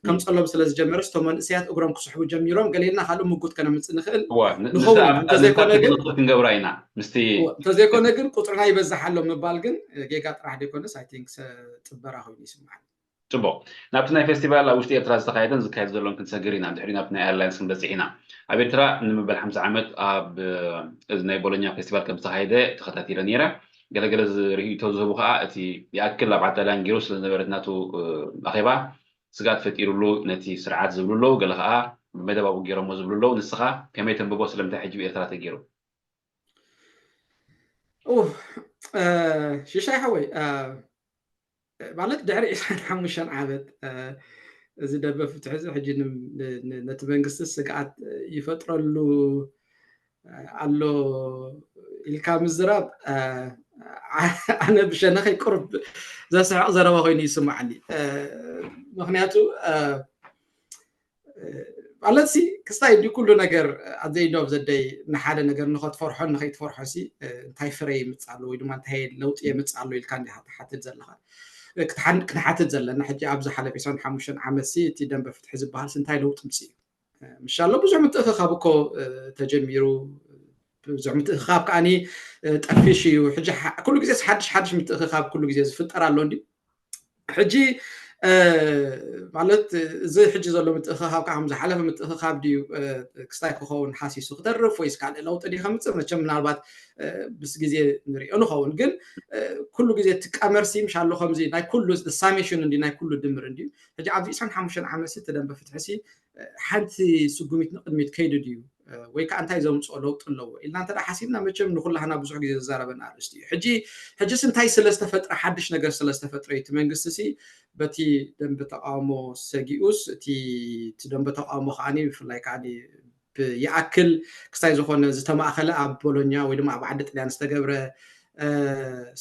ከምፀሎም ስለ ዝጀመረ ስቶም መንእሰያት እግሮም ክስሕቡ ጀሚሮም ገሌልና ካልእ ምጉት ከነምፅእ ንኽእል ንኸውን። እንተዘይኮነ ግን ክንገብራ ኢና ምስቲ እንተዘይኮነ ግን ቁፅርና ይበዛሕ ኣሎ ምባል ግን ጌጋ ጥራሕ ዘይኮነስ ኣይ ቲንክ ጥበራ ኮይኑ ይስማዓኒ። ፅቡቕ ናብቲ ናይ ፌስቲቫል ኣብ ውሽጢ ኤርትራ ዝተኻየደን ዝካየድ ዘሎን ክንሰግር ኢና ድሕሪ ናብቲ ናይ ኣላያንስ ክንበፅሕ ኢና። ኣብ ኤርትራ ንምበል ሓምሳ ዓመት ኣብ እዚ ናይ ቦሎኛ ፌስቲቫል ከም ዝተኻየደ ተኸታቲለ ነይረ። ገለገለ ርእይቶ ዝህቡ ከዓ እቲ ይኣክል ኣብ ዓጣልያን ገይሩ ስለዝነበረት ናቱ ኣኼባ ስግኣት ፈጢሩሉ ነቲ ስርዓት ዝብሉ ኣለዉ። ገለ ከዓ ብመደብ ኣብኡ ገይሮሞ ዝብሉ ኣለዉ። ንስኻ ከመይ ተንብቦ? ስለምንታይ ሕጂ ብኤርትራ ተገይሩ? ሽሻይ ሓወይ ማለት ድሕሪ ዕስራን ሓሙሽተን ዓመት እዚ ደንበ ፍትሒ እዚ ሕጂ ነቲ መንግስቲ ስግኣት ይፈጥረሉ ኣሎ ኢልካ ምዝራብ ኣነ ብሸነኸይ ቁርብ ዘስሕቕ ዘረባ ኮይኑ ይስማዓኒ። ምክንያቱ ማለት ሲ ክስታይ ዲ ኩሉ ነገር ኣዘይዶብ ዘደይ ንሓደ ነገር ንኸትፈርሖን ንኸይትፈርሖ ሲ እንታይ ፍረ የምፅእ ኣሎ ወይ ድማ እንታይ ለውጢ የምፅእ ኣሎ ኢልካ እንዲኻ ትሓትት ዘለኻ። ክንሓትት ዘለና ሕጂ ኣብ ዝሓለፈ ዕስራን ሓሙሽተን ዓመት ሲ እቲ ደንበ ፍትሒ ዝበሃል ሲ እንታይ ለውጢ ምፅ እዩ? ምሻ ኣሎ ብዙሕ ምትእኽኻብ እኮ ተጀሚሩ ብዙሕ ምትእኽኻብ ከዓኒ ጠፊሽ እዩ። ሕጂ ኩሉ ግዜ ሓድሽ ሓድሽ ምትእኽኻብ ኩሉ ግዜ ዝፍጠር ኣሎ እንዲ ሕጂ ማለት እዚ ሕጂ ዘሎ ምትእኽኻብ ከዓ ከም ዝሓለፈ ምትእኽኻብ ድዩ ክስታይ ክኸውን ሓሲሱ ክተርፍ ወይስ ካልእ ለውጢ ድዩ ከምፅእ? መቸም ምናልባት ምስ ግዜ ንሪኦ ንኸውን። ግን ኩሉ ግዜ እቲ ቀመርሲ ምሻሎ ከምዚ ናይ ኩሉ ሳሜሽን እንዲ ናይ ኩሉ ድምር እንዲ ሕጂ ኣብዚ ዕስራን ሓሙሽተን ዓመት እቲ ደንበ ፍትሕሲ ሓንቲ ስጉሚት ንቅድሚት ከይዱ ድዩ ወይ ከዓ እንታይ ዘምፅኦ ለውጢ ኣለዎ ኢልና እንተ ሓሲብና መቸም ንኩላህና ብዙሕ ግዜ ዘዛረበና ኣርእስቲ እዩ። ሕጂ ሕጂስ እንታይ ስለዝተፈጥረ ሓድሽ ነገር ስለዝተፈጥረ እቲ መንግስቲ ሲ በቲ ደንበ ተቃውሞ ሰጊኡስ እቲ ደንበ ተቃውሞ ከዓ ብፍላይ ከዓ ይኣክል ክስታይ ዝኾነ ዝተማእኸለ ኣብ ቦሎኛ ወይ ድማ ኣብ ዓዲ ጥልያን ዝተገብረ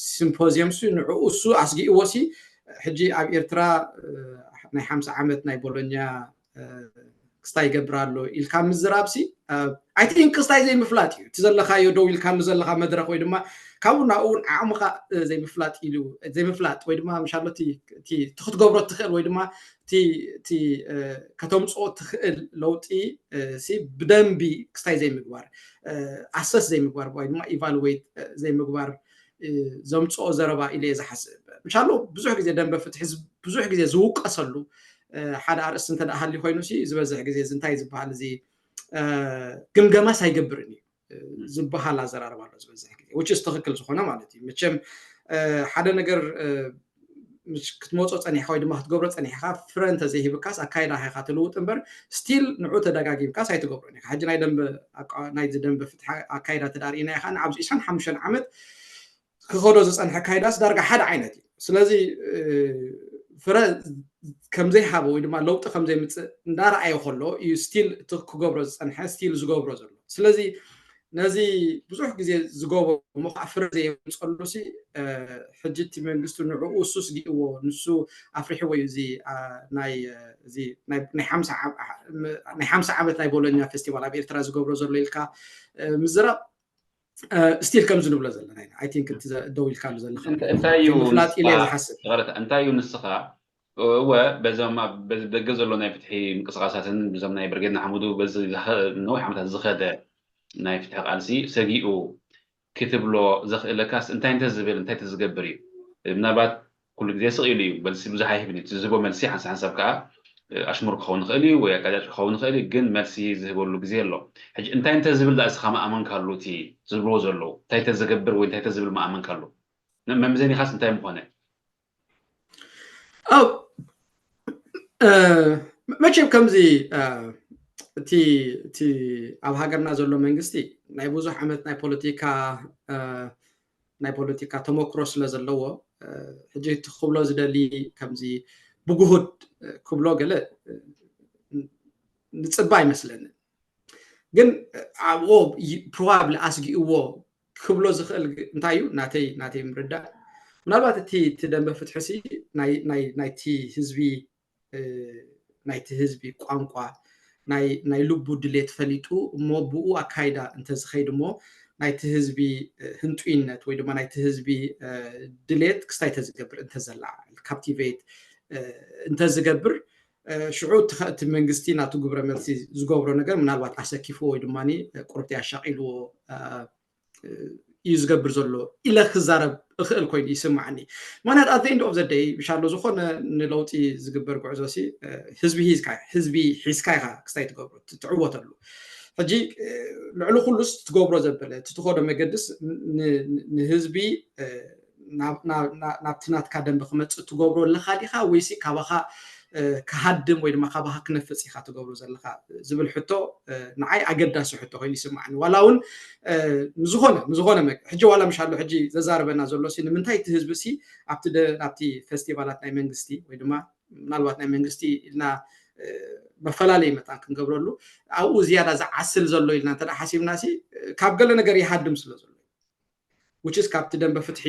ሲምፖዚየም ሱ ንዕኡ እሱ ኣስጊእዎ ሲ ሕጂ ኣብ ኤርትራ ናይ ሓምሳ ዓመት ናይ ቦሎኛ ክስታይ ይገብር ኣሎ ኢልካ ምዝራብ ሲ ኣይ ቲንክ ክስታይ ዘይምፍላጥ እዩ። እቲ ዘለካዮ ደው ኢልካ ዘለካ መድረክ ወይ ድማ ካብኡ ናብኡ እውን ዓቕምካ ዘይምፍላጥ ኢሉ ዘይምፍላጥ ወይ ድማ ምሻሎ እቲ ክትገብሮ ትኽእል ወይ ድማ እቲ ከተምፅኦ ትኽእል ለውጢ ሲ ብደንቢ ክስታይ ዘይምግባር ኣሰስ ዘይምግባር ወይ ድማ ኢቫሉዌት ዘይምግባር ዘምፅኦ ዘረባ ኢለ እየ ዝሓስብ። ምሻሎ ብዙሕ ግዜ ደንበ ፍትሒ ብዙሕ ግዜ ዝውቀሰሉ ሓደ ኣርእስቲ እንተ ሃልዩ ኮይኑ ሲ ዝበዝሕ ግዜ እዚ እንታይ ዝበሃል እዚ ግምገማስ ኣይገብርን እዩ ዝበሃል ኣዘራርባ ኣሎ ዝበዝሕ ግዜ which is ትኽክል ዝኾነ ማለት እዩ። መቸም ሓደ ነገር ክትመፆ ፀኒሕካ ወይ ድማ ክትገብሮ ፀኒሕካ ፍረ እንተዘይሂብካስ ኣካይዳ ኢካ ትልውጥ እምበር ስቲል ንዑ ተደጋጊምካስ ኣይትገብሮን ኢካ። ሕጂ ናይ ደንበ ናይዚ ደንበ ፍትሒ ኣካይዳ ተዳርኢና ኢካ ኣብዚ ዕስራን ሓሙሽተን ዓመት ክኸዶ ዝፀንሐ ኣካይዳስ ዳርጋ ሓደ ዓይነት እዩ። ስለዚ ፍረ ከምዘይሃበ ወይ ድማ ለውጢ ከምዘይምፅእ እንዳረኣየ ከሎ እዩ ስቲል እቲ ክገብሮ ዝፀንሐ ስቲል ዝገብሮ ዘሎ። ስለዚ ነዚ ብዙሕ ግዜ ዝገበሞ ከዓ ፍረ ዘየምፀሉ ሲ ሕጂ እቲ መንግስቲ ንዕኡ እሱ ስጊእዎ ንሱ ኣፍሪሕዎ እዩ እዚ ናይ ሓምሳ ዓመት ናይ ቦሎኛ ፌስቲቫል ኣብ ኤርትራ ዝገብሮ ዘሎ ኢልካ ምዝራብ ስቲል ከምዚ ንብሎ ዘለና ኢና። ኣይ ቲንክ እቲ ደው ኢልካሉ ዘለካ ምፍላጥ ኢለ ዝሓስብ። እንታይ እዩ ንስኻ እወ በዞም በዚ ደገ ዘሎ ናይ ፍትሒ ምንቅስቃሳትን ብዞም ናይ ብርጌድ ንሓመዱ በዚ ነዊሕ ዓመታት ዝኸደ ናይ ፍትሒ ቃልሲ ሰጊኡ ክትብሎ ዘኽእለካስ እንታይ እንተዝብል እንታይ ተዝገብር እዩ? ምናልባት ኩሉ ግዜ ስቕ ኢሉ እዩ። መልሲ ብዙሕ ኣይህብን እዩ። እቲ ዝህቦ መልሲ ሓንሳብ ሓንሳብ ከዓ ኣሽሙር ክኸውን ይኽእል እዩ ወይ ኣቀጫጭ ክኸውን ይኽእል እዩ። ግን መልሲ ዝህበሉ ግዜ ኣሎ። ሕጂ እንታይ እንተዝብል ደኣ እስኻ ምኣመንካሉ እቲ ዝብልዎ ዘለዉ እንታይ ተዝገብር ወይ እንታይ ተዝብል ምኣመንካሉ? መምዘኒኻስ እንታይ ምኾነ? መቸም ከምዚ እቲ እቲ ኣብ ሃገርና ዘሎ መንግስቲ ናይ ብዙሕ ዓመት ናይ ፖለቲካ ናይ ፖለቲካ ተመክሮ ስለ ዘለዎ ሕጂ እቲ ክብሎ ዝደሊ ከምዚ ብግሁድ ክብሎ ገለ ንፅባ ኣይመስለንን። ግን ኣብኡ ፕሮባብሊ ኣስጊእዎ ክብሎ ዝኽእል እንታይ እዩ ናተይ ናተይ ምርዳእ ምናልባት እቲ እቲ ደንበ ፍትሒ ሲ ናይቲ ህዝቢ ናይቲ ህዝቢ ቋንቋ ናይ ልቡ ድሌት ፈሊጡ እሞ ብኡ ኣካይዳ እንተዝኸይድ እሞ ናይቲ ህዝቢ ህንጡይነት ወይ ድማ ናይቲ ህዝቢ ድሌት ክስታይ ተዝገብር እንተዘላ ካፕቲቬት እንተዝገብር ሽዑ እቲ መንግስቲ ናቱ ግብረ መልሲ ዝገብሮ ነገር ምናልባት ኣሰኪፍዎ ወይ ድማ ቁርብቲ ኣሻቂልዎ እዩ ዝገብር ዘሎ ኢለ ክዛረብ እኽእል ኮይኑ ይስማዓኒ። ምክንያት at the end of the day ምሻሎ ዝኾነ ንለውጢ ዝግበር ጉዕዞ ሲ ህዝቢ ሒዝካ ህዝቢ ሒዝካ ኢኻ ክስታይ ትገብሮ ትዕወተሉ። ሕጂ ልዕሊ ኩሉስ ትገብሮ ዘበለ እቲ ትኸዶ መገድስ ንህዝቢ ናብቲ ናትካ ደንበ ክመፅእ ትገብሮ ኣለካ ዲኻ ወይሲ ካባኻ ክሃድም ወይ ድማ ካባኻ ክነፍፅ ኢኻ ትገብሮ ዘለኻ ዝብል ሕቶ ንዓይ ኣገዳሲ ሕቶ ኮይኑ ይስማዓኒ። ዋላ እውን ንዝኾነ ንዝኾነ ሕጂ ዋላ ምሻሎ ሕጂ ዘዛርበና ዘሎ ሲ ንምንታይ እቲ ህዝቢ ሲ ኣብቲ ናብቲ ፌስቲቫላት ናይ መንግስቲ ወይ ድማ ምናልባት ናይ መንግስቲ ኢልና መፈላለይ መታን ክንገብረሉ ኣብኡ ዝያዳ ዝዓስል ዘሎ ኢልና እንተ ሓሲብና ሲ ካብ ገለ ነገር ይሃድም ስለ ዘሎ which is ካብቲ ደንበ ፍትሒ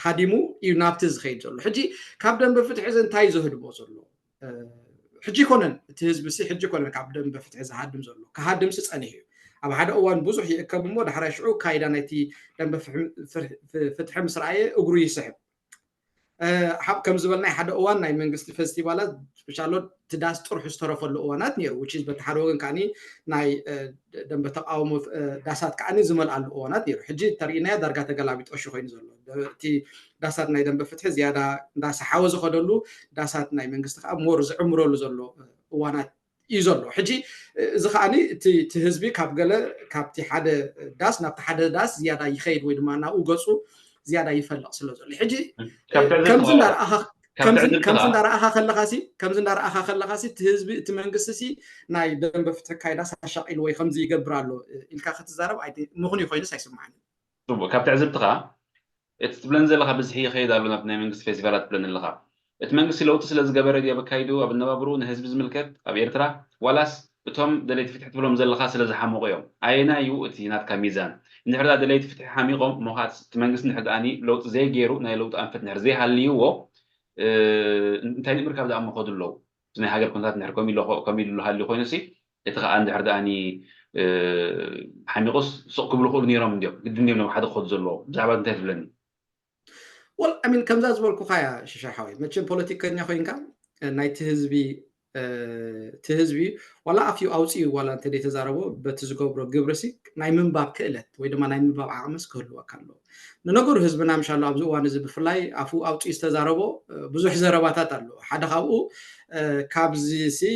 ሃዲሙ እዩ ናብቲ ዝኸይድ ዘሎ። ሕጂ ካብ ደንበ ፍትሒ እዚ እንታይ ዘህድሞ ዘሎ? ሕጂ ይኮነን እቲ ህዝቢ ሲ ሕጂ ይኮነን ካብ ደንበ ፍትሒ ዝሃድም ዘሎ። ክሃድም ሲ ፀኒሑ እዩ። ኣብ ሓደ እዋን ብዙሕ ይእከብ እሞ ዳሕራይ ሽዑ ካይዳ ናይቲ ደንበ ፍትሒ ምስ ረኣየ እግሩ ይስሕብ። ሓብ ከም ዝበልናይ ሓደ እዋን ናይ መንግስቲ ፌስቲቫላት ስፔሻሎ እቲ ዳስ ጥርሑ ዝተረፈሉ እዋናት ነይሩ። Which is በቲ ሓደ ወገን ከዓኒ ናይ ደንበ ተቃውሞ ዳሳት ከዓኒ ዝመልኣሉ እዋናት ነይሩ። ሕጂ ተርእናዮ ዳርጋ ተገላቢጦሽ ኮይኑ ዘሎ እቲ ዳሳት ናይ ደንበ ፍትሒ ዝያዳ እንዳሰሓወ ዝኸደሉ፣ ዳሳት ናይ መንግስቲ ከዓ ሞር ዝዕምረሉ ዘሎ እዋናት እዩ ዘሎ። ሕጂ እዚ ከዓኒ እቲ ህዝቢ ካብ ገለ ካብቲ ሓደ ዳስ ናብቲ ሓደ ዳስ ዝያዳ ይኸይድ ወይ ድማ ናብኡ ገፁ ዝያዳ ይፈልቕ ስለ ዘሎ ሕጂ ከምዚ እንዳረኣኻ ከለኻሲ ከምዚ እንዳረኣኻ ከለኻሲ እቲ ህዝቢ እቲ መንግስቲ ሲ ናይ ደንበ ፍትሒ ካይዳስ ኣሻቂሉ ወይ ከምዚ ይገብር ኣሎ ኢልካ ክትዛረብ ምኽንዩ ኮይኑስ ኣይስማዓንን። ካብ ትዕዝብትኻ እቲ ትብለን ዘለኻ ብዝሒ ይኸይድ ኣሎ ናብ ናይ መንግስቲ ፌስቲቫላት ትብለን ኣለኻ። እቲ መንግስቲ ለውጢ ስለ ዝገበረ ድዩ ኣብ ኣካይድኡ ኣብ ኣነባብርኡ ንህዝቢ ዝምልከት ኣብ ኤርትራ ዋላስ እቶም ደለይቲ ፍትሒ ትብሎም ዘለኻ ስለ ዝሓመቑ እዮም? ኣየናይ እዩ እቲ ናትካ ሚዛን? እንድሕር ደኣ ደለይቲ ፍትሒ ሓሚቖም እሞ ኸኣ እቲ መንግስቲ እንድሕር ደኣኒ ለውጢ ዘይገይሩ ናይ ለውጢ ኣንፈት እንድሕር ዘይሃልይዎ እንታይ ንምርካብ ደኣ እሞ ከዱ ኣለዉ? ናይ ሃገር ኩነታት እንድሕር ከምኡ ኢሉ ከምኡ ኢሉ ሃልዩ ኮይኑሲ እቲ ከዓ እንድሕር ደኣኒ ሓሚቑስ ስቕ ክብሉ ክእሉ ነይሮም እንዲዮም ግድን እዮም ሓደ ክኸዱ ዘለዎ ብዛዕባ እንታይ ትብለኒ ወል ኣሚን ከምዛ ዝበልኩኻ እያ ሽሻ ሓወይ መቸም ፖለቲከኛ ኮይንካ ናይቲ ህዝቢ እቲ ህዝቢ ዋላ ኣፍዩ ኣውፅኡ ዋላ እንተ ተዛረቦ በቲ ዝገብሮ ግብርሲ ናይ ምንባብ ክእለት ወይ ድማ ናይ ምንባብ ዓቕምስ ክህልወካ ኣለዎ ንነገሩ ህዝብና ምሻሎ ኣብዚ እዋን እዚ ብፍላይ ኣፉ ኣውፅኡ ዝተዛረቦ ብዙሕ ዘረባታት ኣሎ ሓደ ካብኡ ካብዚ ሲ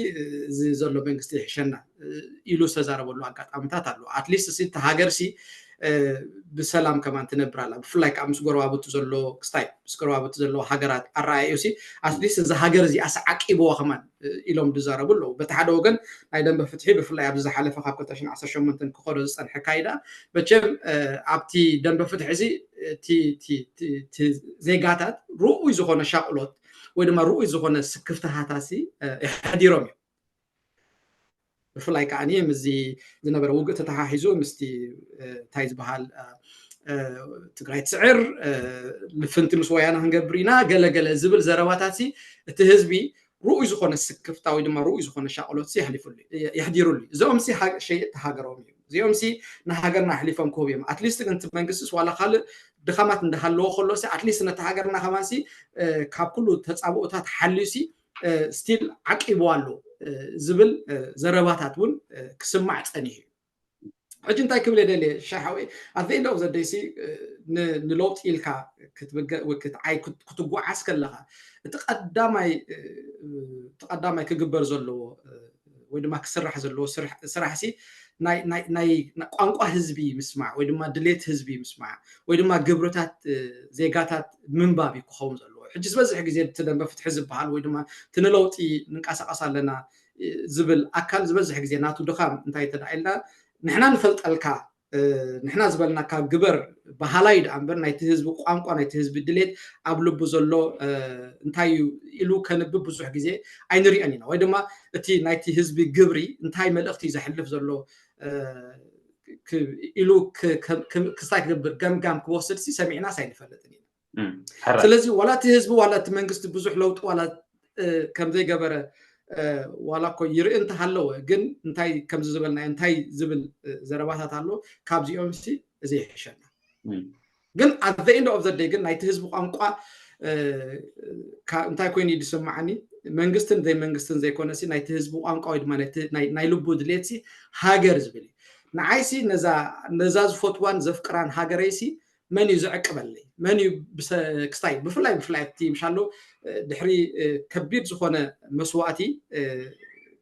እዚ ዘሎ መንግስቲ ይሕሸና ኢሉ ዝተዛረበሉ ኣጋጣሚታት ኣሎ ኣትሊስት ሲ እቲ ሃገር ሲ ብሰላም ከማን ትነብር ኣላ ብፍላይ ከዓ ምስ ጎረባብቱ ዘሎ ክስታይ ምስ ጎረባብቱ ዘለዎ ሃገራት ኣረኣዩ ሲ ኣትሊስት እዚ ሃገር እዚ ኣስዓቂብዎ ከማን ኢሎም ዝዛረቡ ኣለዉ በቲ ሓደ ወገን ናይ ደንበ ፍትሒ ብፍላይ ኣብዚ ዝሓለፈ ካብ ክልተ ሽሕን ዓሰርተ ሸሞንተን ክኸዶ ዝፀንሐ ካይዳ መቸም ኣብቲ ደንበ ፍትሒ እዚ ዜጋታት ርኡይ ዝኾነ ሻቕሎት ወይ ድማ ርኡይ ዝኾነ ስክፍትሃታሲ የሕዲሮም እዮም ብፍላይ ከዓ ምስዚ ዝነበረ ውግእ ተተሓሒዙ ምስቲ እንታይ ዝበሃል ትግራይ ትስዕር ልፍንቲ ምስ ወያነ ክንገብር ኢና ገለገለ ዝብል ዘረባታት እቲ ህዝቢ ርኡይ ዝኾነ ስክፍታ ወይ ድማ ርኡይ ዝኾነ ሻቕሎት የሕዲሩሉ እዚኦም ሸየጥቲ ሃገሮም እዮም እዚኦም ንሃገርና ኣሕሊፎም ክህቡ እዮም ኣትሊስት ግን መንግስቲስ ዋላ ካልእ ድኻማት እንዳሃለዎ ከሎ ኣትሊስት ነቲ ሃገርና ከማን ካብ ኩሉ ተፃብኦታት ሓልዩ ስቲል ዓቂቡ ኣሎ ዝብል ዘረባታት እውን ክስማዕ ፀኒሑ እዩ ሕጂ እንታይ ክብል የደልየ ሻሓወይ ኣብ ዘኢንደ ኦፍ ዘደይሲ ንለውጢ ኢልካ ክትብገ ክትዓይ ክትጓዓዝ ከለካ እቲ ቀዳማይ እቲ ቀዳማይ ክግበር ዘለዎ ወይ ድማ ክስራሕ ዘለዎ ስራሕ ሲ ናይ ቋንቋ ህዝቢ ምስማዕ ወይ ድማ ድሌት ህዝቢ ምስማዕ ወይ ድማ ግብርታት ዜጋታት ምንባብ እዩ ክኸውን ዘለዎ ሕጂ ዝበዝሕ ግዜ እቲ ደንበ ፍትሒ ዝበሃል ወይ ድማ እቲ ንለውጢ ንንቀሳቀስ ኣለና ዝብል ኣካል ዝበዝሕ ግዜ ናቱ ድኻም እንታይ ተዳ ኢልና ንሕና ንፈልጠልካ ንሕና ዝበልናካ ግበር በሃላይ ደኣ እምበር ናይቲ ህዝቢ ቋንቋ ናይቲ ህዝቢ ድሌት ኣብ ልቡ ዘሎ እንታይ እዩ ኢሉ ከንብብ ብዙሕ ግዜ ኣይንሪኦን ኢና ወይ ድማ እቲ ናይቲ ህዝቢ ግብሪ እንታይ መልእኽቲ እዩ ዘሕልፍ ዘሎ ኢሉ ክስታይ ክገብር ገምጋም ክወስድ ሲ ሰሚዕናስ ኣይንፈልጥን ኢና ስለዚ ዋላ እቲ ህዝቢ ዋላ እቲ መንግስቲ ብዙሕ ለውጢ ዋላ ከም ዘይገበረ ዋላ እኮ ይርኢ እንተሃለወ ግን እንታይ ከምዚ ዝበልናዮ እንታይ ዝብል ዘረባታት ኣሎ ካብዚኦም ሲ እዚ ይሕሸና ግን at the end of the day ግን ናይቲ ህዝቢ ቋንቋ እንታይ ኮይኑ እዩ ዝስማዓኒ መንግስትን ዘይመንግስትን ዘይኮነሲ ናይቲ ህዝቢ ቋንቋ ወይ ድማ ናይ ልቡ ድሌትሲ ሃገር ዝብል እዩ ንዓይሲ ነዛ ዝፈትዋን ዘፍቅራን ሃገረይሲ መን እዩ ዘዕቅበለይ መን እዩ ክስታይ ብፍላይ ብፍላይ ኣብቲ ምሻሎ ድሕሪ ከቢድ ዝኾነ መስዋእቲ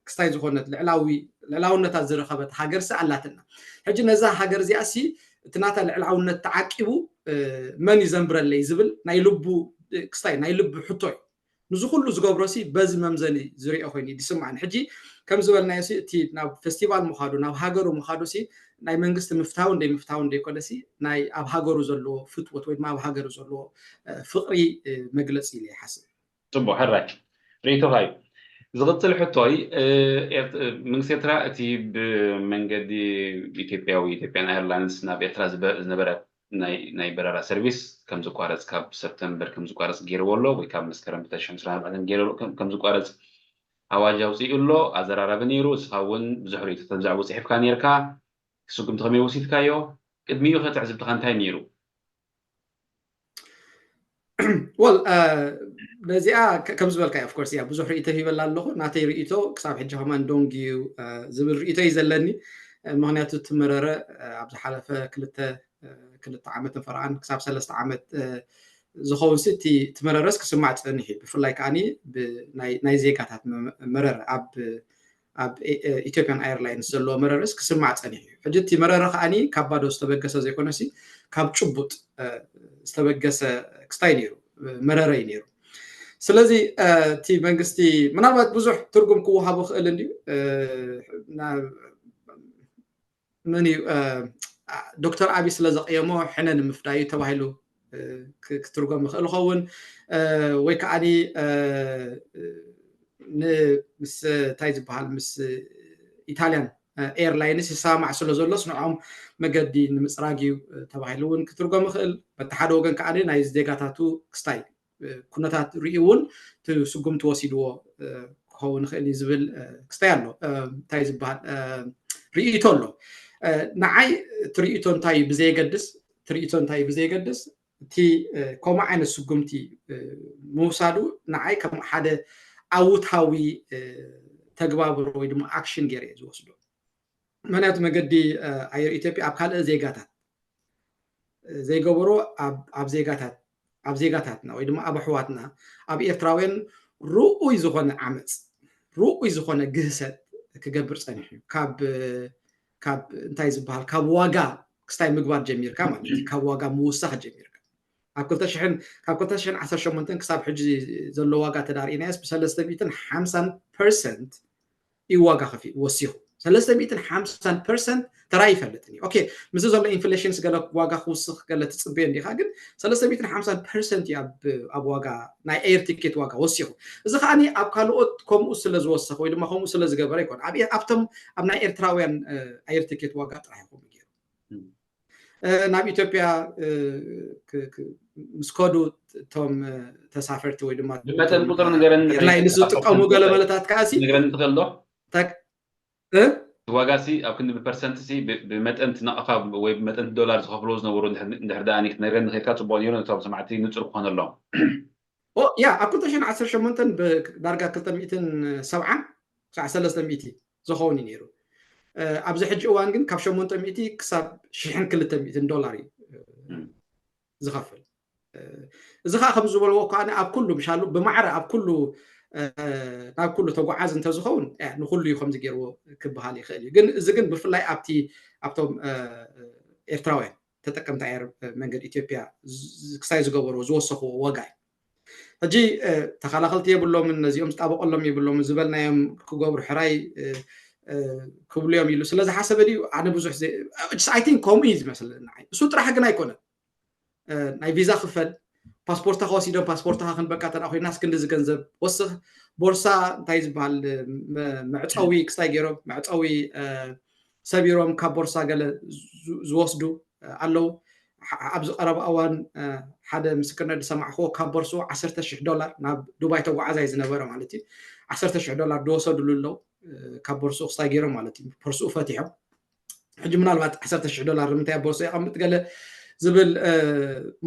ክስታይ ዝኾነት ልዕላዊ ልዕላውነታት ዝረኸበት ሃገርሲ ኣላትና ሕጂ ነዛ ሃገር እዚኣ ሲ እቲ ናታ ልዕላውነት ተዓቂቡ መን እዩ ዘንብረለይ ዝብል ናይ ልቡ ክስታይ ናይ ልቢ ሕቶ እዩ ንዚ ኩሉ ዝገብሮ ሲ በዚ መምዘኒ ዝሪኦ ኮይኑ ዝስማዕኒ ሕጂ ከም ዝበልናዮ ሲ እቲ ናብ ፌስቲቫል ምኻዱ ናብ ሃገሩ ምኻዱ ሲ ናይ መንግስቲ ምፍታውን ደይ ምፍታውን ደይኮነ ሲ ናይ ኣብ ሃገሩ ዘለዎ ፍትወት ወይ ድማ ኣብ ሃገሩ ዘለዎ ፍቅሪ መግለፂ ኢለ ይሓስብ ፅቡቅ ሕራይ ርእይቶኻ እዩ ዝቕፅል ሕቶይ መንግስቲ ኤርትራ እቲ ብመንገዲ ኢትዮጵያ ወይ ኢትዮጵያን ኤርላይንስ ናብ ኤርትራ ዝነበረ ናይ በረራ ሰርቪስ ከም ዝቋረፅ ካብ ሰፕተምበር ከም ዝቋረፅ ገይርዎ ኣሎ ወይ ካብ መስከረም ክልተ ሽሕን ዕስራን ኣርባዕተን ገይርዎ ከም ዝቋረፅ ኣዋጅ ኣውፂኡ ኣሎ ኣዘራራቢ ነይሩ እስኻ እውን ብዙሕ ርእይቶታት ብዛዕባ ፅሒፍካ ነይርካ ስጉምቲ ከመይ ወሲድካዮ ቅድሚኡ ከ ትዕዝብትኻ እንታይ ነይሩ ወል ነዚኣ ከም ዝበልካ ኦፍኮርስ እያ ብዙሕ ርእቶ ሂበላ ኣለኹ። ናተይ ርእቶ ክሳብ ሕጂ ከማን ዶንግ እዩ ዝብል ርእቶ እዩ ዘለኒ። ምክንያቱ እቲ መረረ ኣብ ዝሓለፈ ክልተ ክልተ ዓመትን ፈረቓን ክሳብ ሰለስተ ዓመት ዝኸውን ሲ እቲ መረረስ ክስማዕ ፀኒሑ እዩ። ብፍላይ ከዓኒ ናይ ዜጋታት መረረ ኣብ ኣብ ኢትዮጵያን ኤርላይንስ ዘለዎ መረረስ ክስማዕ ፀኒሑ እዩ። ሕጂ እቲ መረረ ከዓኒ ካብ ባዶ ዝተበገሰ ዘይኮነሲ ካብ ጭቡጥ ዝተበገሰ ክስታይ ነይሩ፣ መረረ እዩ ነይሩ። ስለዚ እቲ መንግስቲ ምናልባት ብዙሕ ትርጉም ክወሃቦ ክእል እንድዩ። መን እዩ ዶክተር ኣብይ ስለ ዘቕየሞ ሕነ ንምፍዳይ እዩ ተባሂሉ ክትርጎም ይኽእል ይኸውን። ወይ ከዓኒ ምስ እንታይ ዝበሃል ምስ ኢታልያን ኤርላይንስ ይሰማማዕ ስለ ዘሎስ ንዕኦም መገዲ ንምፅራግ እዩ ተባሂሉ እውን ክትርጎም ይኽእል። በቲ ሓደ ወገን ከዓ ናይ ዜጋታቱ ክስታይ ኩነታት ርእዩ እውን እቲ ስጉምቲ ወሲድዎ ክኸውን ይኽእል እዩ ዝብል ክስታይ ኣሎ። እንታይ ዝበሃል ርእይቶ ኣሎ። ንዓይ እቲ ርእይቶ እንታይ እዩ ብዘየገድስ እቲ ርእይቶ እንታይ እዩ ብዘየገድስ እቲ ከምኡ ዓይነት ስጉምቲ ምውሳዱ ንዓይ ከም ሓደ ኣውታዊ ተግባብሮ ወይ ድማ ኣክሽን ገይረ እየ ዝወስዶ። ምክንያቱ መገዲ ኣየር ኢትዮጵያ ኣብ ካልእ ዜጋታት ዘይገበሮ ኣብ ዜጋታት ኣብ ዜጋታትና ወይ ድማ ኣብ ኣሕዋትና ኣብ ኤርትራውያን ርኡይ ዝኾነ ዓመፅ ርኡይ ዝኾነ ግህሰት ክገብር ፀኒሑ እዩ። ካብ ካብ እንታይ ዝበሃል ካብ ዋጋ ክስታይ ምግባር ጀሚርካ ማለት እዩ። ካብ ዋጋ ምውሳኽ ጀሚርካ ኣብ ክልተ ሽሕን ካብ ክልተ ሽሕን ዓሰርተ ሸሞንተን ክሳብ ሕጂ ዘሎ ዋጋ ተዳርኢናዮስ ብሰለስተ ሚእትን ሓምሳን ፐርሰንት እዩ ዋጋ ከፊ ወሲኹ ሰለስተ ሚእትን ሓምሳን ፐርሰንት ተራ ይፈልጥን እዩ። ኦኬ፣ ምስ ዘሎ ኢንፍሌሽንስ ገለ ዋጋ ክውስኽ ገለ ትፅበዮ እንዲኻ፣ ግን ሰለስተ ሚእትን ሓምሳን ፐርሰንት እዩ ኣብ ዋጋ ናይ ኤር ቲኬት ዋጋ ወሲኹ። እዚ ከዓኒ ኣብ ካልኦት ከምኡ ስለ ዝወሰኸ ወይ ድማ ከምኡ ስለ ዝገበረ ኣይኮን ኣብቶም ኣብ ናይ ኤርትራውያን ኣየር ቲኬት ዋጋ ጥራሕ ይኹም ገይሩ ናብ ኢትዮጵያ ምስ ከዱ እቶም ተሳፈርቲ ወይ ድማ ብመጠን ቁፅሪ ንገረኒ ኤርላይንስ ዝጥቀሙ ገለ መለታት ከዓሲ ንገረኒ ትኽእል ዶ? ታክ ዋጋ ሲ ኣብ ክንዲ ብፐርሰንት ሲ ብመጠን ትነቕፋ ወይ ብመጠን ዶላር ዝኸፍልዎ ዝነበሩ እንድሕር ደኣ ክትነግረኒ ኸድካ ፅቡቕ ነይሩ ነቶም ሰማዕቲ ንፁር ክኾነሎም። ያ ኣብ ክልተ ሽሕን ዓሰርተ ሸሞንተን ዳርጋ ክልተ ሚእትን ሰብዓን ክሳዕ ሰለስተ ሚእቲ ዝኸውን እዩ ነይሩ። ኣብዚ ሕጂ እዋን ግን ካብ ሸሞንተ ሚእቲ ክሳብ ሽሕን ክልተ ሚእትን ዶላር እዩ ዝኸፍል። እዚ ከዓ ከም ዝበልዎ ከ ኣብ ኩሉ ምሻሉ ብማዕረ ኣብ ኩሉ ናብ ኩሉ ተጓዓዝ እንተዝኸውን ንኩሉ እዩ ከምዚ ገይርዎ ክበሃል ይኽእል እዩ። ግን እዚ ግን ብፍላይ ኣብቲ ኣብቶም ኤርትራውያን ተጠቀምቲ ኣየር መንገድ ኢትዮጵያ ክሳይ ዝገበርዎ ዝወሰኽዎ ዋጋ እዩ። ሕጂ ተኸላኸልቲ የብሎምን፣ ነዚኦም ዝጣበቐሎም የብሎምን ዝበልናዮም ክገብሩ ሕራይ ክብሉ እዮም ኢሉ ስለ ዝሓሰበ ድዩ? ኣነ ብዙሕ ከምኡ እዩ ዝመስል ንዓይ። እሱ ጥራሕ ግን ኣይኮነን። ናይ ቪዛ ክፈል ፓስፖርትካ ወሲዶም ፓስፖርትካ ክንበካ ተዳ ኮይና እስክንዲ ዝገንዘብ ወስኽ ቦርሳ እንታይ ዝበሃል መዕፀዊ ክስታይ ገይሮም መዕፀዊ ሰቢሮም ካብ ቦርሳ ገለ ዝወስዱ ኣለዉ። ኣብዚ ቀረባ እዋን ሓደ ምስክርነት ዝሰማዕክዎ ካብ ቦርስኡ ዓሰርተ ሽሕ ዶላር ናብ ዱባይ ተጓዓዛይ ዝነበረ ማለት እዩ ዓሰርተ ሽሕ ዶላር ዝወሰድሉ ኣለዉ። ካብ ቦርስኡ ክስታይ ገይሮም ማለት እዩ ቦርስኡ ፈቲሖም ሕጂ ምናልባት ዓሰርተ ሽሕ ዶላር ንምንታይ ኣብ ቦርሳ የቐምጥ ገለ ዝብል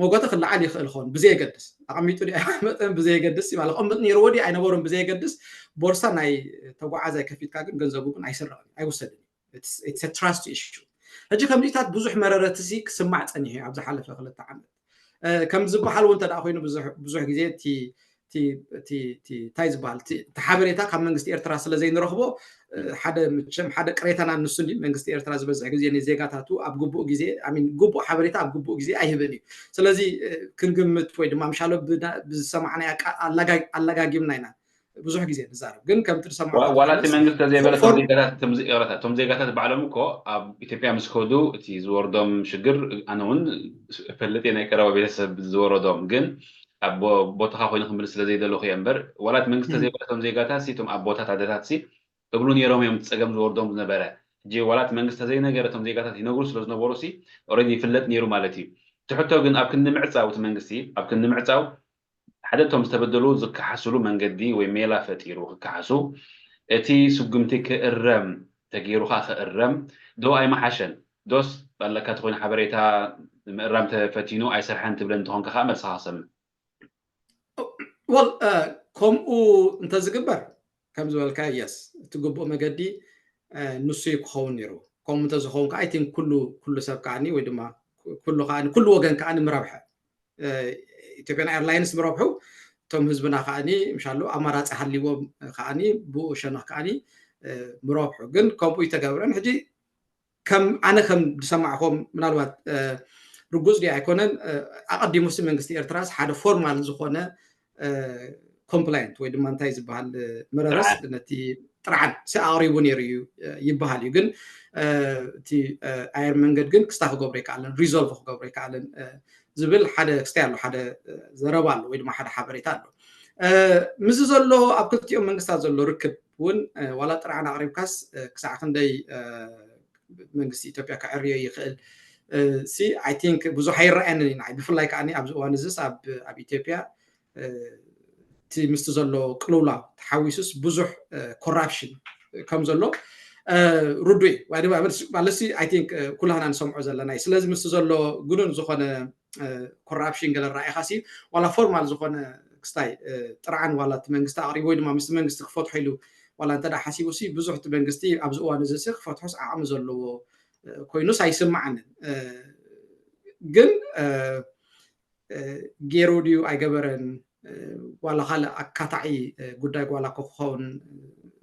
መጎተ ክለዓል ይኽእል ኸውን ብዘየገድስ ኣቐሚጡ ዲ ኣይመጠን ብዘየገድስ ይባል ኣቐምጥ ነይርዎ ዲ ኣይነበሮም ብዘየገድስ ቦርሳ ናይ ተጓዓዛይ ከፊትካ ግን ገንዘቡ ግን ኣይስረቕን ኣይውሰድን እዩ ትራስት ኢሹ። ሕጂ ከምዚታት ብዙሕ መረረትሲ ክስማዕ ፀኒሑ እዩ ኣብ ዝሓለፈ ክልተ ዓመት ከም ዝበሃል እውን እንተ ኮይኑ ብዙሕ ግዜ እንታይ ዝበሃል እቲ ሓበሬታ ካብ መንግስቲ ኤርትራ ስለ ዘይንረኽቦ ሓደ ምቸም ሓደ ቅሬታና ንሱ እንዲ መንግስቲ ኤርትራ ዝበዝሕ ግዜ ንዜጋታቱ ኣብ ግቡእ ግዜ ግቡእ ሓበሬታ ኣብ ግቡእ ግዜ ኣይህብን እዩ። ስለዚ ክንግምት ወይ ድማ ምሻሎ ብዝሰማዕናያ ኣላጋጊምና ኢና ብዙሕ ግዜ ንዛረብ ግን ከምቲ ዝሰማዕ ዋላ እቲ መንግስቲ ተዘይበለ እቶም ዜጋታት እቶም ዜጋታት ባዕሎም እኮ ኣብ ኢትዮጵያ ምስ ከዱ እቲ ዝወርዶም ሽግር ኣነ እውን እፈልጥ ናይ ቀረባ ቤተሰብ ዝወረዶም ግን ኣብ ቦታኻ ኮይኑ ክምልስ ስለ ዘይደለኹ እየ እምበር ዋላ እቲ መንግስቲ ተዘይበለ እቶም ዜጋታት እቶም ኣቦታት ኣደታት እብሉ ነይሮም እዮም እቲ ፀገም ዝወርዶም ዝነበረ ሕጂ ዋላ እቲ መንግስቲ ተዘይነገረ እቶም ዜጋታት ይነግሩ ስለ ዝነበሩ ኦረዲ ይፍለጥ ነይሩ ማለት እዩ። እቲ ሕቶ ግን ኣብ ክንዲ ምዕፃው እቲ መንግስቲ ኣብ ክንዲ ምዕፃው ሓደ እቶም ዝተበደሉ ዝከሓስሉ መንገዲ ወይ ሜላ ፈጢሩ ክከሓሱ እቲ ስጉምቲ ክእረም ተገይሩ ከዓ ክእረም ዶ ኣይመሓሸን ዶስ ኣለካ ተኮይኑ ሓበሬታ ምእራም ተፈቲኑ ኣይሰርሐን ትብለ እንተኾንካ ከዓ መልስኻ ክሰምዕ። ወል ከምኡ እንተዝግበር ከም ዝበልካ የስ እቲ ግቡእ መገዲ ንሱ እዩ ክኸውን ነይሩ። ከምኡ እንተዝኸውን ከዓ ኣይቲንክ ኩሉ ኩሉ ሰብ ከዓኒ ወይ ድማ ኩሉ ከዓኒ ኩሉ ወገን ከዓኒ ምረብሐ። ኢትዮጵያን ኤርላይንስ ምረብሑ፣ እቶም ህዝብና ከዓኒ ምሻሉ ኣማራፂ ሃልዎም ከዓኒ ብኡ ሸነኽ ከዓኒ ምረብሑ። ግን ከምኡ ይተገብረን ሕጂ ከም ኣነ ከም ዝሰማዕኹም ምናልባት ርጉፅ ድዩ ኣይኮነን ኣቀዲሙሲ መንግስቲ ኤርትራስ ሓደ ፎርማል ዝኾነ ኮምፕላይንት ወይ ድማ እንታይ ዝበሃል መረረስ ነቲ ጥርዓን ሲ ኣቕሪቡ ነይሩ እዩ ይበሃል እዩ። ግን እቲ ኣየር መንገድ ግን ክስታ ክገብሮ ይከኣለን፣ ሪዞልቭ ክገብሮ ይከኣለን ዝብል ሓደ ክስታይ ኣሎ፣ ሓደ ዘረባ ኣሎ ወይ ድማ ሓደ ሓበሬታ ኣሎ። ምስዚ ዘሎ ኣብ ክልቲኦም መንግስታት ዘሎ ርክብ እውን ዋላ ጥርዓን ኣቕሪብካስ ክሳዕ ክንደይ መንግስቲ ኢትዮጵያ ከዕርዮ ይኽእል ሲ ኣይ ቲንክ ብዙሕ ኣይረኣየንን ኢና። ብፍላይ ከዓ ኣብዚ እዋን እዚስ ኣብ ኢትዮጵያ እቲ ምስቲ ዘሎ ቅልውላው ተሓዊሱስ ብዙሕ ኮራፕሽን ከም ዘሎ ርዱእ እዩ። ማለት ኣይ ቲንክ ኩላህና ንሰምዖ ዘለና እዩ። ስለዚ ምስቲ ዘሎ ግኑን ዝኾነ ኮራፕሽን ገለ ራኢኻ ሲ ዋላ ፎርማል ዝኾነ ክስታይ ጥርዓን ዋላ እቲ መንግስቲ ኣቕሪቡ ወይ ድማ ምስቲ መንግስቲ ክፈትሖ ኢሉ ዋላ እንተ ሓሲቡ ሲ ብዙሕ እቲ መንግስቲ ኣብዚ እዋን እዚ ሲ ክፈትሖስ ዓቕሚ ዘለዎ ኮይኑስ ኣይስምዓንን። ግን ገይሩ ድዩ ኣይገበረን ዋላ ካልእ ኣካታዒ ጉዳይ ዋላ ክኸውን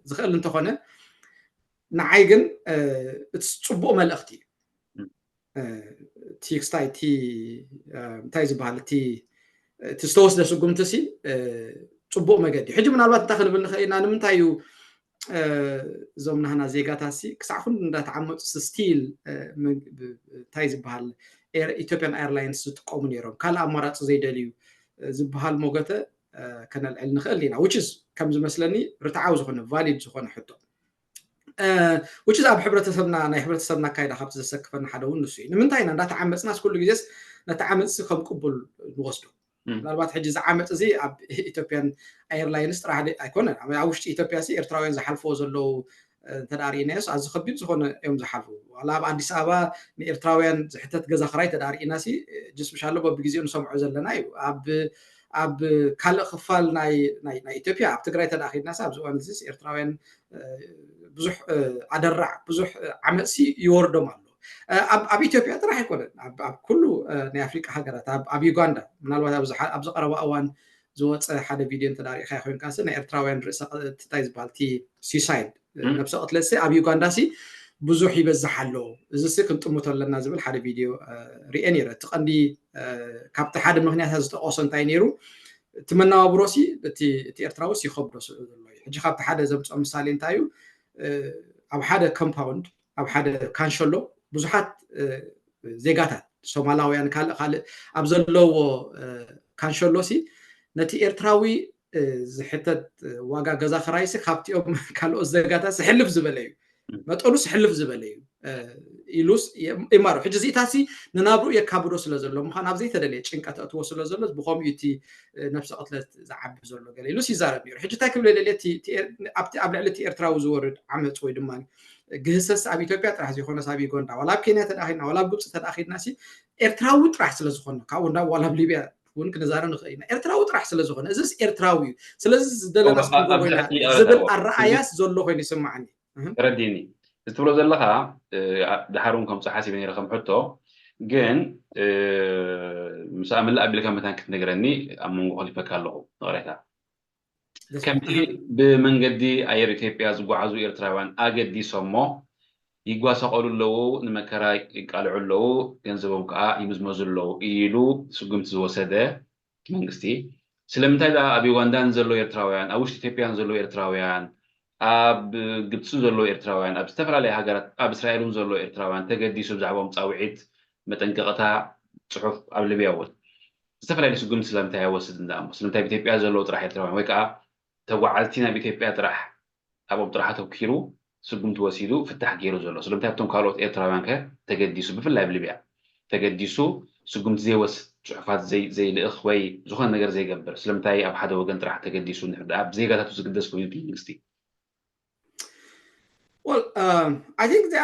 ዝኽእል እንተኾነ ንዓይ ግን እቲ ፅቡቕ መልእኽቲ እዩ። እቲ ክስታይ እቲ እንታይ ዝበሃል እቲ ዝተወስደ ስጉምቲ ሲ ፅቡቕ መገዲ ሕጂ ምናልባት እንታይ ክንብል ንኽእል ኢና ንምንታይ እዩ እዞም ናህና ዜጋታት ሲ ክሳዕ ክንዱ እንዳተዓመፁ ስቲል እንታይ ዝበሃል ኢትዮጵያን ኤርላይንስ ዝጥቀሙ ነይሮም ካልእ ኣማራፂ ዘይደልዩ ዝበሃል ሞገተ ከነልዕል ንኽእል ኢና። Which is ከም ዝመስለኒ ርትዓዊ ዝኾነ ቫሊድ ዝኾነ ሕቶ which is ኣብ ሕብረተሰብና ናይ ሕብረተሰብና ኣካይዳ ካብቲ ዘሰክፈና ሓደ እውን ንሱ እዩ። ንምንታይ ኢና እንዳተዓመፅናስ ኩሉ ግዜስ ነቲ ዓመፅሲ ከም ቅቡል ንወስዶ? ምናልባት ሕጂ ዝዓመፅ እዚ ኣብ ኢትዮጵያን ኤርላይንስ ጥራሕ ኣይኮነን። ኣብ ውሽጢ ኢትዮጵያ ሲ ኤርትራውያን ዝሓልፍዎ ዘለዉ እንተ ርኢናዮስ ኣዚ ከቢድ ዝኾነ እዮም ዝሓልፉ። ዋላ ኣብ ኣዲስ ኣበባ ንኤርትራውያን ዝሕተት ገዛ ክራይ እንተ ርኢና ሲ ጅስ ምሻሎ በብግዜኡ ንሰምዖ ዘለና እዩ። ኣብ ኣብ ካልእ ክፋል ናይ ናይ ናይ ኢትዮጵያ ኣብ ትግራይ ተደኣ ኺድናስ ኣብዚ እዋን እዚ ኤርትራውያን ብዙሕ ኣደራዕ ብዙሕ ዓመፅሲ ይወርዶም ኣሎ። ኣብ ኣብ ኢትዮጵያ ጥራሕ ኣይኮነን ኣብ ኣብ ኩሉ ናይ ኣፍሪቃ ሃገራት ኣብ ኣብ ዩጋንዳ ምናልባት ኣብዚ ሓ- ኣብዚ ቀረባ እዋን ዝወፀ ሓደ ቪድዮ እንተ ርኢኻ ኮይንካ ሲ ናይ ኤርትራውያን ርእሰ ቅ- እንታይ ዝበሃል እቲ ሲሳይድ ነብሰ ቅትለት ሲ ኣብ ዩጋንዳ ሲ ብዙሕ ይበዝሕ ኣሎ። እዚ ሲ ክንጥምቶ ኣለና ዝብል ሓደ ቪድዮ ርኤ ነይረ። እቲ ቀንዲ ካብቲ ሓደ ምክንያት ዝጠቀሶ እንታይ ነይሩ እቲ መነባብሮ ሲ እቲ እቲ ኤርትራዊ ሲ ይኸብዶ ስለ ዘሎ እዩ። ሕጂ ካብቲ ሓደ ዘምፅኦ ምሳሌ እንታይ እዩ ኣብ ሓደ ኮምፓውንድ ኣብ ሓደ ካንሸሎ ብዙሓት ዜጋታት ሶማላውያን ካልእ ካልእ ኣብ ዘለዎ ካንሸሎ ሲ ነቲ ኤርትራዊ ዝሕተት ዋጋ ገዛ ክራይሲ ካብቲኦም ካልኦት ዜጋታት ዝሕልፍ ዝበለ እዩ። መጠኑ ስሕልፍ ዝበለ እዩ ኢሉስ ይማሩ። ሕጂ እዚእታሲ ንናብርኡ የካብዶ ስለ ዘሎ ምዃን ኣብ ዘይተደለየ ጭንቀት እትዎ ስለ ዘሎ ብኸምኡ እቲ ነብሰ ቅትለት ዝዓቢ ዘሎ ገለ ኢሉስ ይዛረብ ነይሩ። ሕጂ እንታይ ክብል ደልየ ኣብቲ ኣብ ልዕሊ እቲ ኤርትራዊ ዝወርድ ዓመፅ ወይ ድማ ግህሰስ ኣብ ኢትዮጵያ ጥራሕ ዘይኮነስ ኣብ ዩጋንዳ ዋላ ኣብ ኬንያ ተዳኺድና ዋላ ኣብ ግብፂ ተዳኺድና ሲ ኤርትራዊ ጥራሕ ስለ ዝኾነ ካብኡ እንዳ ዋላ ኣብ ሊብያ እውን ክንዛረብ ንኽእል ኢና። ኤርትራዊ ጥራሕ ስለ ዝኾነ እዚስ ኤርትራዊ እዩ። ስለዚ ዝደለናስ ክንገብሮ ኢና ዝብል ኣረኣያስ ዘሎ ኮይኑ ይስማዓኒ። ተረዲኒ እዚ ትብሎ ዘለኻ ድሓር እውን ከምፅእ ሓሲበ ነይረ ከም ሕቶ ግን ምሳኣ ምላእ ኣቢልካ መታን ክትነግረኒ ኣብ መንጎ ከሊፈካ ኣለኹ ይቕሬታ። ከምቲ ብመንገዲ ኣየር ኢትዮጵያ ዝጓዓዙ ኤርትራውያን ኣገዲሶሞ ይጓሳቐሉ ኣለዉ፣ ንመከራ ይቃልዑ ኣለዉ፣ ገንዘቦም ከዓ ይምዝመዙ ኣለዉ ኢሉ ስጉምቲ ዝወሰደ መንግስቲ፣ ስለምንታይ ደኣ ኣብ ዩጋንዳ ንዘለዉ ኤርትራውያን፣ ኣብ ውሽጢ ኢትዮጵያ ንዘለዉ ኤርትራውያን፣ ኣብ ግብጺ ንዘለዉ ኤርትራውያን፣ ኣብ ዝተፈላለያ ሃገራት፣ ኣብ እስራኤል እውን ዘለዉ ኤርትራውያን ተገዲሱ ብዛዕባኦም ጻውዒት፣ መጠንቀቕታ፣ ጽሑፍ፣ ኣብ ሊብያ እውን ዝተፈላለየ ስጉምቲ ስለምንታይ ኣይወስድን ደኣ እሞ? ስለምንታይ ኣብ ኢትዮጵያ ዘለዉ ጥራሕ ኤርትራውያን ወይ ከዓ ተጓዓዝቲ ናብ ኢትዮጵያ ጥራሕ ኣብኦም ጥራሕ ኣተኪሩ ስጉምቲ ወሲዱ ፍታሕ ገይሩ ዘሎ? ስለምንታይ ኣብቶም ካልኦት ኤርትራውያን ከ ተገዲሱ ብፍላይ ኣብ ሊብያ ተገዲሱ ስጉምቲ ዘይወስድ ጽሑፋት ዘይልእኽ ወይ ዝኾነ ነገር ዘይገብር ስለምንታይ ኣብ ሓደ ወገን ጥራሕ ተገዲሱ እንድሕር ደኣ ብዜጋታቱ ዝግደስ ኮይኑ እቲ መንግስቲ? Well I think እዚኣ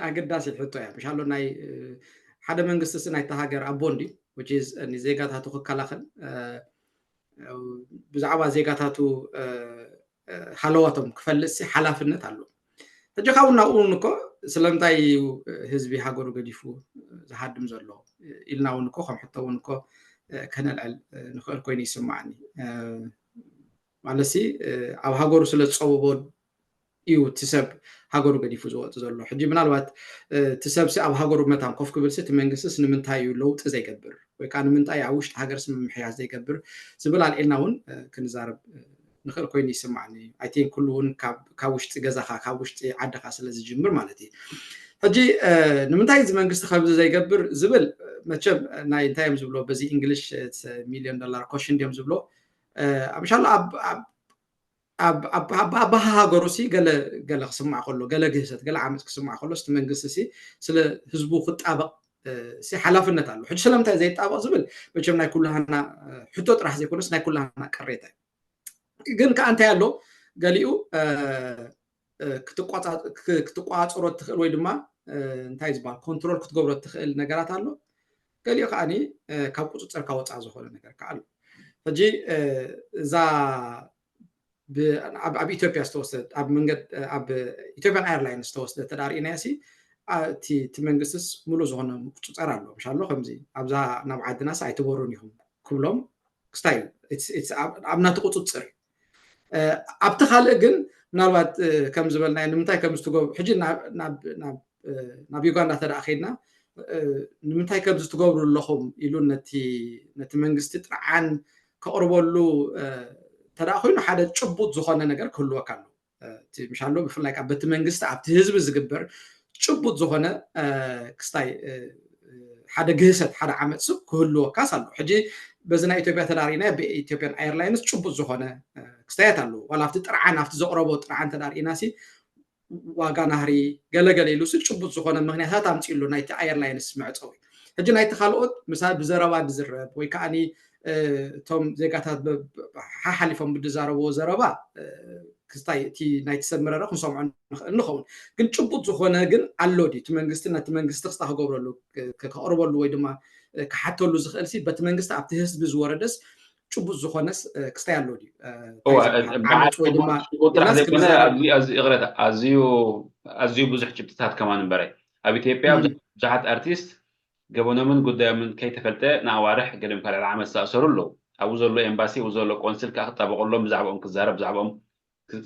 ኣገዳሲት ሕቶ እያ። ምሻሎ ናይ ሓደ መንግስቲ ሲ ናይታ ሃገር ኣቦ እንዲ ዜጋታቱ ክከላኸል ብዛዕባ ዜጋታቱ ሃለዋቶም ክፈልጥ ሓላፍነት ኣሎ። ሕጂ ካብኡ ናብኡ እውን እኮ ስለምንታይ እዩ ህዝቢ ሃገሩ ገዲፉ ዝሃድም ዘሎ ኢልና እውን እኮ ከም ሕቶ እውን እኮ ከነልዕል ንኽእል ኮይኑ ይስማዓኒ። ማለትሲ ኣብ ሃገሩ ስለ ዝፀበቦ እዩ እቲ ሰብ ሃገሩ ገዲፉ ዝወፅ ዘሎ። ሕጂ ምናልባት እቲ ሰብሲ ኣብ ሃገሩ መታን ኮፍ ክብልሲ እቲ መንግስቲስ ንምንታይ እዩ ለውጢ ዘይገብር ወይ ከዓ ንምንታይ ኣብ ውሽጢ ሃገርሲ ምምሕያሽ ዘይገብር ዝብል ኣልዒልና እውን ክንዛረብ ንኽእል ኮይኑ ይስማዓኒ። ኣይ ቲንክ ኩሉ እውን ካብ ውሽጢ ገዛኻ ካብ ውሽጢ ዓድኻ ስለ ዝጅምር ማለት እዩ። ሕጂ ንምንታይ እዚ መንግስቲ ከምዚ ዘይገብር ዝብል መቸም ናይ እንታይ እዮም ዝብሎ በዚ እንግሊሽ ሚሊዮን ዶላር ኮሽን ድዮም ዝብሎ ኣብ ሻሎ ኣብ ኣባሃሃገሩ ሲ ገለ ገለ ክስማዕ ከሎ ገለ ግህሰት ገለ ዓመፅ ክስማዕ ከሎ ስቲ መንግስቲ ሲ ስለ ህዝቡ ክጣበቕ ሲ ሓላፍነት ኣሎ። ሕጂ ስለምንታይ ዘይጣበቕ ዝብል መቸም ናይ ኩላህና ሕቶ ጥራሕ ዘይኮነስ ናይ ኩላህና ቅሬታ እዩ። ግን ከዓ እንታይ ኣሎ ገሊኡ ክትቋፃፅሮ ትኽእል ወይ ድማ እንታይ ዝበሃል ኮንትሮል ክትገብሮ ትኽእል ነገራት ኣሎ። ገሊኡ ከዓ ካብ ቁፅፅርካ ወፃእ ዝኾነ ነገር ከዓ ኣሎ። ሕጂ እዛ ኣብ ኢትዮጵያ ዝተወሰደ ኣብ መንገድ ኣብ ኢትዮጵያን ኤርላይንስ ዝተወስደ ተዳሪእናዮ ሲ እቲ መንግስትስ ሙሉእ ዝኾነ ምቁፅፀር ኣሎ ምሻሎ ከምዚ ኣብዛ ናብ ዓድናስ ኣይትበሩን ኢኹም ክብሎም ክስታይ እዩ ኣብ ናቲ ቁፅፅር እዩ። ኣብቲ ካልእ ግን ምናልባት ከም ዝበልናዮ ንምንታይ ከም ዝትገብሩ ሕጂ ናብ ዩጋንዳ ተደኣ ከይድና ንምንታይ ከም ዝትገብሩ ኣለኹም ኢሉ ነቲ መንግስቲ ጥርዓን ከቕርበሉ ተደኣ ኮይኑ ሓደ ጭቡጥ ዝኾነ ነገር ክህልወካ ኣሎ። ምሻሎ ብፍላይ በቲ መንግስቲ ኣብቲ ህዝቢ ዝግበር ጭቡጥ ዝኾነ ክስታይ ሓደ ግህሰት ሓደ ዓመፅ ስብ ክህልወካስ ኣሎ። ሕጂ በዚ ናይ ኢትዮጵያ ተዳሪእና ብኢትዮጵያን ኤርላይንስ ጭቡጥ ዝኾነ ክስታያት ኣለዎ። ዋላ ኣብቲ ጥርዓን ኣብቲ ዘቕረቦ ጥርዓን ተዳሪእና ሲ ዋጋ ናህሪ ገለገለ ኢሉ ሲ ጭቡጥ ዝኾነ ምክንያታት ኣምፅእሉ ናይቲ ኤርላይንስ መዕፀዊ። ሕጂ ናይቲ ካልኦት ምሳሌ ብዘረባ ዝዝረብ ወይ ከዓ እቶም ዜጋታት ሓሓሊፎም ብዝዛረብዎ ዘረባ ክስታይ እቲ ናይቲ ሰብ መረረ ክንሰምዖ ንኽእል ንኸውን። ግን ጭቡጥ ዝኾነ ግን ኣሎ ድዩ? እቲ መንግስቲ ነቲ መንግስቲ ክስታ ክገብረሉ ከቕርበሉ ወይ ድማ ክሓተሉ ዝኽእል ሲ በቲ መንግስቲ ኣብቲ ህዝቢ ዝወረደስ ጭቡጥ ዝኾነስ ክስታይ ኣሎ ድዩ? ዓመት ወይ ድማ ጥራሕ ዘይኮነ ኣብዚ ይቕረታ ኣዝዩ ኣዝዩ ብዙሕ ጭብጥታት ከማን እምበረ ኣብ ኢትዮጵያ ብዙሓት ኣርቲስት ገበኖምን ጉዳዮምን ከይተፈልጠ ንኣዋርሕ ገሊኦም ካልዕ ዓመት ዝተኣሰሩ ኣለዉ። ኣብኡ ዘሎ ኤምባሲ ኣብኡ ዘሎ ቆንስል ከዓ ክጣበቀሎም ብዛዕባኦም ክዛረብ ብዛዕባኦም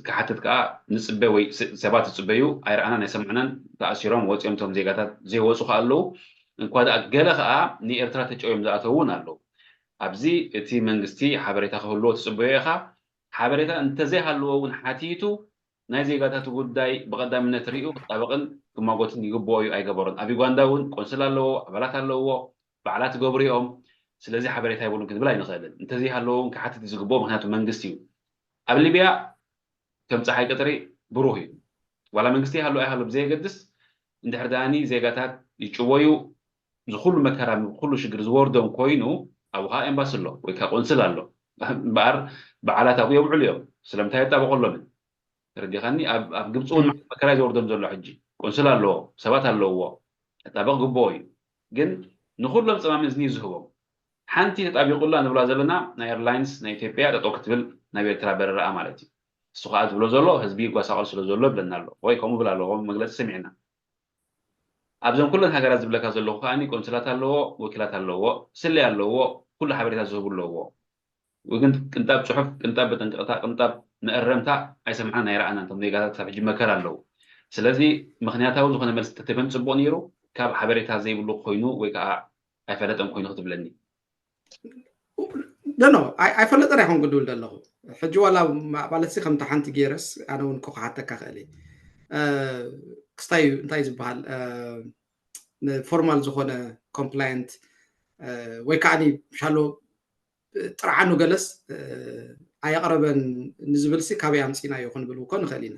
ክሓትት ከዓ ንፅበ ወይ ሰባት ዝፅበዩ ኣይረኣናን ኣይሰማዕናን። ተኣሲሮም ወፂኦም እቶም ዜጋታት ዘይወፁ ከዓ ኣለዉ። እንኳ ደኣ ገለ ከዓ ንኤርትራ ተጨውዮም ዝኣተዉ እውን ኣለዉ። ኣብዚ እቲ መንግስቲ ሓበሬታ ክህልዎ ትፅበዮ ኢኻ። ሓበሬታ እንተዘይሃለዎ እውን ሓቲቱ ናይ ዜጋታቱ ጉዳይ ብቐዳምነት ርእዩ ክጣበቕን ክማጎትን ይግብኦ እዩ ኣይገበሮን። ኣብ ዩጋንዳ እውን ቆንስል ኣለዎ፣ ኣባላት ኣለዎ፣ ባዕላት ይገብሩ እዮም። ስለዚ ሓበሬታ ይብሉን ክንብል ኣይንኽእልን። እንተዘይሃለዎ እውን ክሓትት እዩ ዝግብኦ፣ ምክንያቱ መንግስቲ እዩ። ኣብ ሊብያ ከም ፀሓይ ቀጥሪ ብሩህ እዩ። ዋላ መንግስቲ ይሃሉ ኣይሃሉ ብዘየገድስ እንድሕር ደኣኒ ዜጋታት ይጭወዩ፣ ዝኩሉ መከራ ዝኩሉ ሽግር ዝወርዶም ኮይኑ ኣብኡ ከዓ ኤምባሲ ኣሎ ወይ ከዓ ቆንስል ኣሎ። እምበኣር በዓላት ኣብኡ የብዕሉ እዮም። ስለምንታይ የጣበቀሎምን? ተረዲኻኒ? ኣብ ግብፂ እውን መዓት መከራ እዩ ዝወርዶም ዘሎ ሕጂ። ቆንስል ኣለዎ፣ ሰባት ኣለውዎ፣ ክጣበቅ ግብኦ እዩ። ግን ንኩሎም ፀማም እዝኒ እዩ ዝህቦም። ሓንቲ ተጣቢቁላ ንብላ ዘለና ናይ ኤርላይንስ ናይ ኢትዮጵያ ጠጠው ክትብል ናብ ኤርትራ በረራኣ ማለት እዩ። እሱ ከዓ ዝብሎ ዘሎ ህዝቢ ይጓሳቀል ስለ ዘሎ ይብለና ኣሎ ወይ ከምኡ ብላ ኣሎ ከምኡ መግለፂ ሰሚዕና። ኣብዘን ኩለን ሃገራት ዝብለካ ዘለኹ ከዓ ቆንስላት ኣለዎ፣ ወኪላት ኣለዎ፣ ስለ ኣለዎ፣ ኩሉ ሓበሬታ ዝህቡ ኣለዎ። ግን ቅንጣብ ፅሑፍ ቅንጣብ መጠንቀቅታ ቅንጣብ መእረምታ ኣይሰምዓን ኣይረኣናን። እቶም ዜጋታት ክሳብ ሕጂ መከራ ኣለዉ። ስለዚ ምክንያታዊ ዝኾነ መልሲ ተተበን ፅቡቅ ነይሩ። ካብ ሓበሬታ ዘይብሉ ኮይኑ ወይ ከዓ ኣይፈለጠን ኮይኑ ክትብለኒ ደኖ ኣይፈለጠን ኣይኮን ክድብል ዘለኹ። ሕጂ ዋላ ማለት ከምቲ ሓንቲ ገይረስ ኣነ እውን ክሓተካ ክእል ክስታይ እንታይ ዝበሃል ፎርማል ዝኾነ ኮምፕላየንት ወይ ከዓ ሻሎ ጥርዓኑ ገለስ ኣየቕረበን ንዝብል ሲ ካበይ ኣምፂና ዮ ክንብል እኮ ንኽእል ኢና።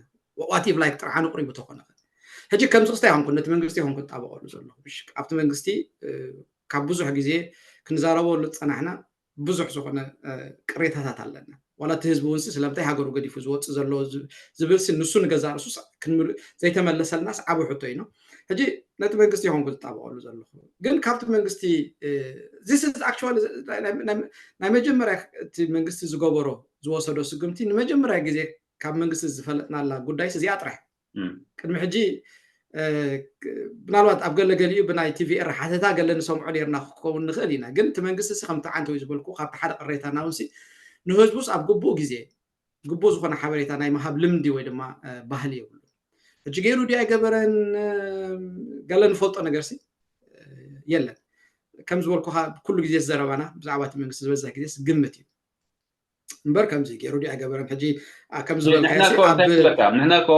ዋቲቭ ላይክ ጥርዓኑ ቅሪቡ ተኾነ ሕጂ ከምዚ ክስታይ ይኾንኩ ነቲ መንግስቲ ይኾንኩ ጣበቀሉ ዘለኹ ኣብቲ መንግስቲ ካብ ብዙሕ ግዜ ክንዛረበሉ ዝፀናሕና ብዙሕ ዝኾነ ቅሬታታት ኣለና። ዋላ እቲ ህዝቢ እውን ስለምንታይ ሃገሩ ገዲፉ ዝወፅእ ዘሎ ዝብል ንሱ ንገዛ ርሱ ዘይተመለሰልናስ ዓብ ሕቶ እዩ። ሕጂ ነቲ መንግስቲ ይኮንኩ ዝጣበቀሉ ዘለኹ፣ ግን ካብቲ መንግስቲ ናይ መጀመርያ እቲ መንግስቲ ዝገበሮ ዝወሰዶ ስግምቲ ንመጀመርያ ግዜ ካብ መንግስቲ ዝፈለጥናላ ጉዳይስ እዚኣ ጥራሕ። ቅድሚ ሕጂ ምናልባት ኣብ ገለ ገሊኡ ብናይ ቲቪኤር ሓተታ ገለ ንሰምዖ ነርና ክኸውን ንኽእል ኢና፣ ግን እቲ መንግስቲ ሲ ከምቲ ዓንተዊ ዝበልኩ ካብቲ ሓደ ቅሬታ ናውንሲ ንህዝቡስ ኣብ ግቡእ ግዜ ግቡእ ዝኾነ ሓበሬታ ናይ ምሃብ ልምዲ ወይ ድማ ባህሊ የብሉ። ሕጂ ገይሩ ድዩ ኣይገበረን ገለ ንፈልጦ ነገርሲ የለን። ከም ዝበልኩኻ ኩሉ ግዜ ዘረባና ብዛዕባ እቲ መንግስቲ ዝበዝሕ ግዜ ግምት እዩ እምበር ከምዚ ገይሩ ድዩ ኣይገበረን። ሕጂ ከምዚ ዝበልካዮ ንሕና እኮ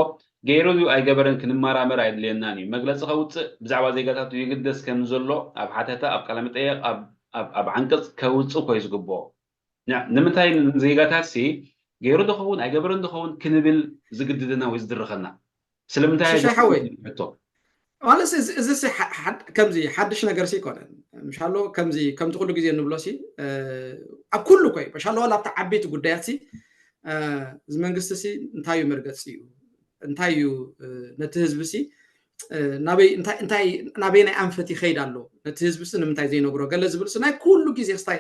ኣይገበረን ክንመራመር ኣይድልየናን እዩ። መግለፂ ከውፅእ ብዛዕባ ዜጋታቱ ይግደስ ከም ዘሎ ኣብ ሓተታ ኣብ ቃለ መጠየቅ ኣብ ዓንቀፅ ከውፅእ እኮ እዩ ዝግብኦ። ንምንታይ ንዜጋታት ሲ ገይሩ ዝኸውን ኣይገበረን ዝኸውን ክንብል ዝግድደና ወይ ዝድርኸና ስለምንታይ ሽሻ ሓወይ ማለት እዚ ከምዚ ሓድሽ ነገር ሲ ይኮነን። ምሻሎ ከምዚ ከምቲ ኩሉ ግዜ ንብሎ ሲ ኣብ ኩሉ ኮይ ምሻሎ ዋላ ኣብቲ ዓበይቲ ጉዳያት ሲ እዚ መንግስቲ ሲ እንታይ እዩ መርገፂ እዩ እንታይ እዩ ነቲ ህዝቢ ሲ ናበይ ናይ ኣንፈት ይኸይድ ኣሎ ነቲ ህዝቢ ሲ ንምንታይ ዘይነግሮ ገለ ዝብል ሲ ናይ ኩሉ ግዜ ስታይ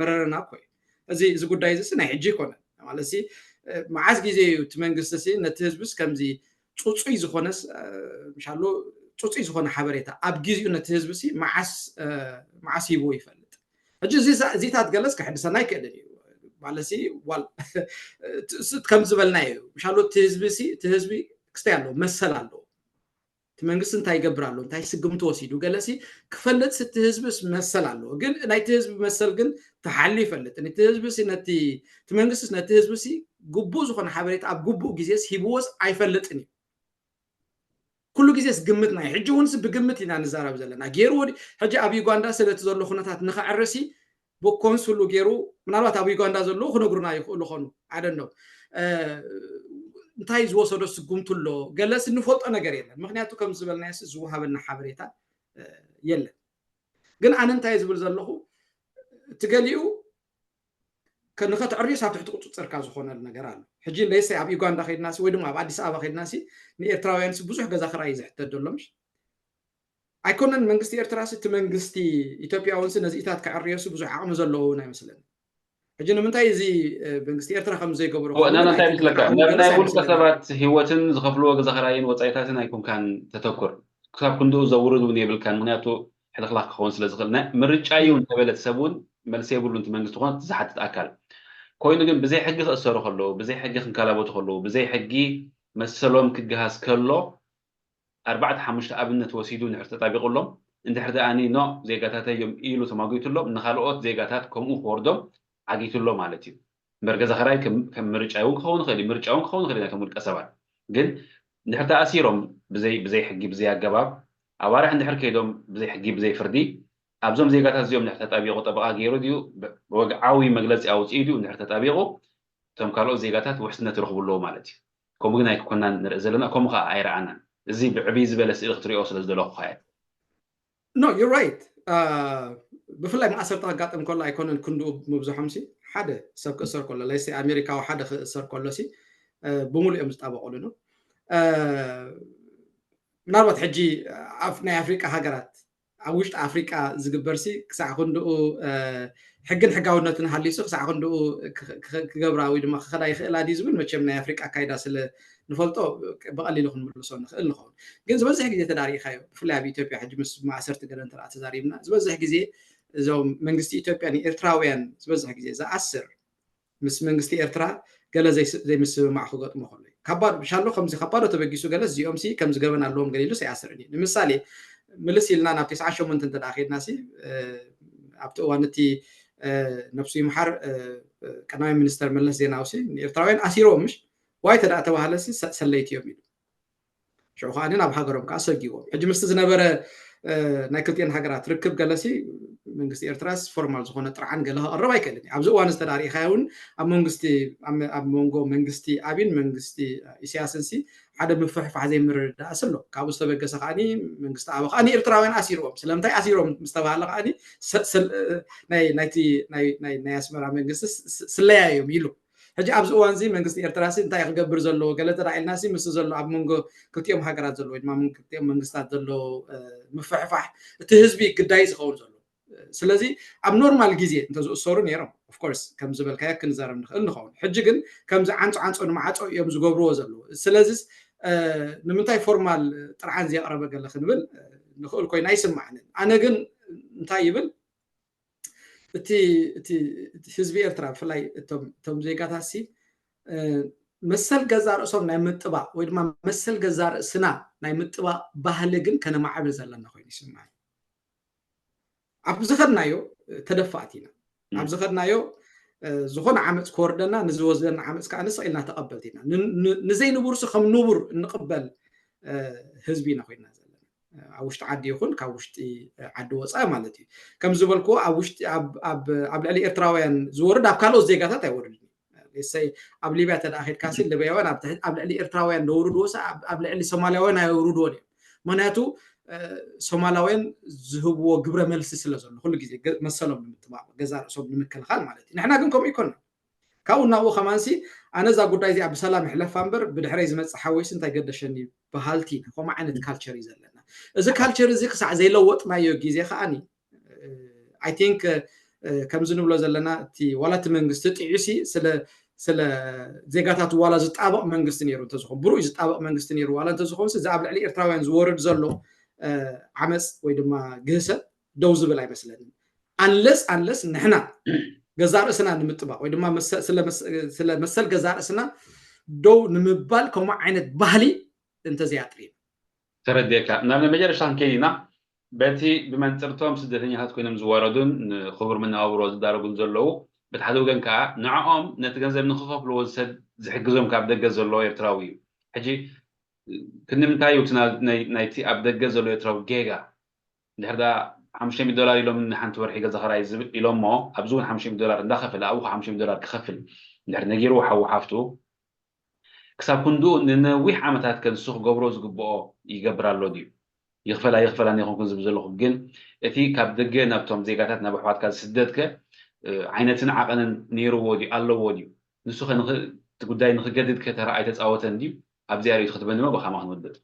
መረረና ኮይ እዚ እዚ ጉዳይ እዚ ሲ ናይ ሕጂ ይኮነን ማለት ሲ መዓስ ግዜ እዩ እቲ መንግስቲ ሲ ነቲ ህዝቢ ሲ ከምዚ ፅፁይ ዝኾነስ ምሻሎ ፅፁይ ዝኾነ ሓበሬታ ኣብ ግዜኡ ነቲ ህዝቢ ሲ መዓስ መዓስ ሂብዎ ይፈልጥ። ሕጂ እዚታት ገለስ ከሕድሰና ኣይክእልን እዩ ማለት ሲ ዋል ከም ዝበልና እዩ ምሻሎ እቲ ህዝቢ ሲ እቲ ህዝቢ ክስተይ ኣለዎ መሰል ኣለዎ። እቲ መንግስቲ እንታይ ይገብር ኣሎ እንታይ ስግምቲ ወሲዱ ገለሲ ክፈልጥ ሲ እቲ ህዝቢ መሰል ኣለዎ። ግን ናይቲ ህዝቢ መሰል ግን ተሓሉ ይፈልጥ እቲ ህዝቢ ሲ ነቲ እቲ መንግስቲ ነቲ ህዝቢ ሲ ግቡእ ዝኾነ ሓበሬታ ኣብ ግቡእ ግዜስ ሂብዎስ ኣይፈልጥን እዩ። ኩሉ ግዜስ ግምትና እዩ። ሕጂ እውን ብግምት ኢና ንዛረብ ዘለና። ገይርዎ ሕጂ ኣብ ዩጋንዳ ስለቲ ዘሎ ኩነታት ንኸዕርሲ ብኮንሱሉ ገይሩ ምናልባት ኣብ ዩጋንዳ ዘለዉ ክነግሩና ይኽእሉ ኾኑ ኣደነው እንታይ ዝወሰዶ ስጉምቲ ኣሎ ገለስ እንፈልጦ ነገር የለን። ምክንያቱ ከም ዝበልናዮ ዝወሃበና ሓበሬታ የለን። ግን ኣነ እንታይ ዝብል ዘለኹ እቲ ገሊኡ ንኸትዕርዩስ ኣብ ትሕቲ ቁፅፅርካ ዝኾነሉ ነገር ኣሎ። ሕጂ ለይሰይ ኣብ ዩጋንዳ ከይድናሲ ወይ ድማ ኣብ ኣዲስ ኣበባ ከይድናሲ ንኤርትራውያንሲ ብዙሕ ገዛ ክራይ ዝሕተት ዘሎ ምሽ ኣይኮነን መንግስቲ ኤርትራ እቲ መንግስቲ ኢትዮጵያ እውን ነዚኢታት ክዕርዮስ ብዙሕ ዓቕሚ ዘለዎን ኣይመስለኒ። ሕጂ ንምንታይ እዚ መንግስቲ ኤርትራ ከም ዘይገብሮ እንታይ ምስለካ ናይ ውልቀ ሰባት ህይወትን ዝኸፍልዎ ገዛ ክራይን ወፃኢታትን ኣይኮንካን ተተኩር ክሳብ ክንድኡ ዘውርድ እውን የብልካን። ምክንያቱ ሕልክላክ ክኸውን ስለ ዝኽእል ምርጫ እዩ እንተበለት ሰብ እውን መልሲ የብሉ እቲ መንግስቲ ኮነ ዝሓትት ኣካል ኮይኑ ግን ብዘይ ሕጊ ክእሰሩ ከለዉ ብዘይ ሕጊ ክንከላበቱ ከለዉ ብዘይ ሕጊ መሰሎም ክገሃስ ከሎ ኣርባዕተ ሓሙሽተ ኣብነት ወሲዱ እንድሕር ተጣቢቑሎም እንድሕር ደኣ ኖ ዜጋታተይ እዮም ኢሉ ተማጒቱሎም ንኻልኦት ዜጋታት ከምኡ ክወርዶም ዓጊቱሎ ማለት እዩ። እምበር ገዛ ኽራይ ከም ምርጫ እውን ክኸውን ይኽእል እዩ። ምርጫ እውን ክኸውን ይኽእል እዩ ናይቶም ውልቀ ሰባት ግን እንድሕር ተኣሲሮም ብዘይ ብዘይ ሕጊ ብዘይ ኣገባብ ኣዋርሕ እንድሕር ከይዶም ብዘይ ሕጊ ብዘይ ፍርዲ ኣብዞም ዜጋታት እዚኦም እንድሕር ተጣቢቑ ጠበቓ ገይሩ ድዩ ብወግዓዊ መግለፂ ኣውፂኡ ድዩ እንድሕር ተጣቢቑ እቶም ካልኦት ዜጋታት ውሕስነት ይረኽቡ ኣለዉ ማለት እዩ። ከምኡ ግን ኣይኮናን ንርኢ ዘለና፣ ከምኡ ከዓ ኣይረኣናን። እዚ ብዕብይ ዝበለ ስእሊ ክትሪኦ ስለ ዝደለኹ እየ። No, you're right። ብፍላይ ማእሰርቲ ከጋጥም ከሎ ኣይኮነን ክንድኡ ምብዝሖም ሲ ሓደ ሰብ ክእሰር ከሎ ለይሲ ኣሜሪካዊ ሓደ ክእሰር ከሎ ሲ ብምሉእ እዮም ዝጣበቁሉ ነው። ምናልባት ሕጂ ናይ ኣፍሪቃ ሃገራት ኣብ ውሽጢ ኣፍሪቃ ዝግበር ሲ ክሳዕ ክንድኡ ሕግን ሕጋውነትን ሃልዩሲ ክሳዕ ክንድኡ ክገብራ ወይ ድማ ክኸዳ ይኽእላ ድዩ ዝብል መቸም ናይ ኣፍሪቃ ኣካይዳ ስለ ንፈልጦ ብቐሊሉ ክንምልሶ ንኽእል ንኸውን። ግን ዝበዝሕ ግዜ ተዳሪእካዮ ብፍላይ ኣብ ኢትዮጵያ ሕጂ ምስ ማእሰርቲ ገለ እንተ ተዛሪብና ዝበዝሕ ግዜ እዞም መንግስቲ ኢትዮጵያ ንኤርትራውያን ዝበዝሕ ግዜ ዝኣስር ምስ መንግስቲ ኤርትራ ገለ ዘይምስምማዕ ክገጥሞ ከሎ እዩ። ካብ ባዶ ብሻሎ ከምዚ ካብ ባዶ ተበጊሱ ገለ እዚኦም ሲ ከምዚ ገበን ኣለዎም ገለ ኢሉ ኣይኣስርን እዩ። ንምሳሌ ምልስ ኢልና ናብ ተስዓ ሸሞንተ እንተ ደኣ ከይድና ሲ ኣብቲ እዋን እቲ ነብሱ ይምሓር ቀዳማይ ሚኒስተር መለስ ዜናዊ ሲ ንኤርትራውያን ኣሲርዎም ምሽ ዋይ ተደኣ ተባሃለ ሲ ሰለይቲ እዮም ኢሉ ሽዑ ከዓ ናብ ሃገሮም ከዓ ሰጊዎም ሕጂ ምስቲ ዝነበረ ናይ ክልቲኤን ሃገራት ርክብ ገለሲ መንግስቲ ኤርትራስ ፎርማል ዝኾነ ጥርዓን ገለ ከቕርብ ኣይክእልን ኣብዚ እዋን ዝተዳሪእካዮ እውን ኣብ መንግስቲ ኣብ መንጎ መንግስቲ ኣብን መንግስቲ ኢሳያስን ሲ ሓደ ምፍሕፋሕ ዘይምርድዳእስ ኣሎ ካብኡ ዝተበገሰ ከዓ መንግስቲ ኣብ ከዓ ኤርትራውያን ኣሲርዎም ስለምንታይ ኣሲሮም ምስተባሃለ ከዓ ናይቲ ናይ ኣስመራ መንግስቲ ስለያ እዮም ኢሉ ሕጂ ኣብዚ እዋን እዚ መንግስቲ ኤርትራ ሲ እንታይ ክገብር ዘለዎ ገለ ተዳኢልና ሲ ምስ ዘሎ ኣብ መንጎ ክልቲኦም ሃገራት ዘሎ ወይ ድማ መንጎ ክልቲኦም መንግስታት ዘሎ ምፍሕፋሕ እቲ ህዝቢ ግዳይ ዝኸውን ዘሎ። ስለዚ ኣብ ኖርማል ግዜ እንተዝእሰሩ ነይሮም ኦፍኮርስ ከም ዝበልካዮ ክንዛረብ ንኽእል ንኸውን። ሕጂ ግን ከምዚ ዓንጾ ዓንጾ ንማዓጾ እዮም ዝገብርዎ ዘለዉ። ስለዚስ ንምንታይ ፎርማል ጥርዓን ዘየቕረበ ገለ ክንብል ንኽእል ኮይኑ ኣይስማዕንን። ኣነ ግን እንታይ ይብል እቲ እቲ ህዝቢ ኤርትራ ብፍላይ እቶም ዜጋታት ሲ መሰል ገዛ ርእሶም ናይ ምጥባቕ ወይ ድማ መሰል ገዛ ርእስና ናይ ምጥባቕ ባህሊ ግን ከነማዕብል ዘለና ኮይኑ ይስምዓኒ። ኣብ ዝኸድናዮ ተደፋእቲ ኢና። ኣብ ዝኸድናዮ ዝኾነ ዓመፅ ክወርደና ንዝወስደና ዓመፅ ከዓ ንስቕ ኢልና ተቐበልቲ ኢና። ንዘይንቡርሲ ከም ንቡር እንቕበል ህዝቢ ኢና ኮይና ዘለና። ኣብ ውሽጢ ዓዲ ይኹን ካብ ውሽጢ ዓዲ ወፃኢ ማለት እዩ። ከም ዝበልክዎ ኣብ ውሽጢ ኣብ ልዕሊ ኤርትራውያን ዝወርድ ኣብ ካልኦት ዜጋታት ኣይወርድን። ሰይ ኣብ ሊብያ ተደኣ ከድካ ሲ ሊብያውያን ኣብ ልዕሊ ኤርትራውያን ዘውርድዎ ሲ ኣብ ልዕሊ ሶማልያውያን ኣየውርድዎን እዮም። ምክንያቱ ሶማላውያን ዝህብዎ ግብረ መልሲ ስለ ዘሎ ኩሉ ግዜ መሰሎም ንምጥባቕ ገዛ ርእሶም ንምክልኻል ማለት እዩ። ንሕና ግን ከምኡ ይኮና። ካብኡ ናብኡ ከማንሲ ኣነ እዛ ጉዳይ እዚኣ ብሰላም ይሕለፋ እምበር ብድሕረይ ዝመፅእ ሓወይሲ እንታይ ገደሸኒ በሃልቲ ኢና። ከምኡ ዓይነት ካልቸር እዩ ዘለና። እዚ ካልቸር እዚ ክሳዕ ዘይለወጥናዮ ግዜ ከዓኒ ኣይ ቲንክ ከምዚ ንብሎ ዘለና እቲ ዋላ እቲ መንግስቲ ጥዑሲ ስለ ስለ ዜጋታት ዋላ ዝጣበቕ መንግስቲ ነይሩ እንተዝኾን ብሩይ ዝጣበቕ መንግስቲ ነይሩ ዋላ እንተዝኾን እዚ ኣብ ልዕሊ ኤርትራውያን ዝወርድ ዘሎ ዓመፅ ወይ ድማ ግህሰት ደው ዝብል ኣይመስለንን። ኣንለስ ኣንለስ ንሕና ገዛ ርእስና ንምጥባቕ ወይ ድማ ስለ መሰል ገዛ ርእስና ደው ንምባል ከምኡ ዓይነት ባህሊ እንተዘይኣጥሪና። ተረድየካ። ናብ ናይ መጨረሻ ክንከይድ ኢና። በቲ ብመንፅርቶም ስደተኛታት ኮይኖም ዝወረዱን ንክቡር መነባብሮ ዝዳረጉን ዘለዉ በቲ ሓደ ወገን ከዓ ንዕኦም ነቲ ገንዘብ ንክኸፍልዎ ዝሰድ ዝሕግዞም ካብ ደገ ዘሎ ኤርትራዊ እዩ። ሕጂ ክንምንታይ እዩ ናይቲ ኣብ ደገ ዘሎ ኤርትራዊ ጌጋ? እንድሕር ዳ ሓሙሽተ ሚእቲ ዶላር ኢሎም ንሓንቲ ወርሒ ገዛ ኸራይ ዝብል ኢሎሞ ኣብዚ እውን ሓሙሽተ ሚእቲ ዶላር እንዳኸፈለ ኣብኡ ሓሙሽተ ሚእቲ ዶላር ክኸፍል እንድሕር ነጊርዎ ሓዉ ሓፍቱ ክሳብ ክንድኡ ንነዊሕ ዓመታት ከንሱ ክገብሮ ዝግብኦ ይገብር ኣሎ ድዩ? ይኽፈላ ይኽፈላን ይኹንኩን ዝብል ዘለኹ ግን እቲ ካብ ደገ ናብቶም ዜጋታት ናብ ኣሕዋትካ ዝስደድከ ዓይነትን ዓቐንን ነይርዎ ድዩ ኣለዎ ድዩ? ንሱ እቲ ጉዳይ ንክገድድ ከተራ ኣይተፃወተን ድዩ? ኣብዚኣ ርእይቶ ክትበኒ ሞ ብኻማ ክንወድእ።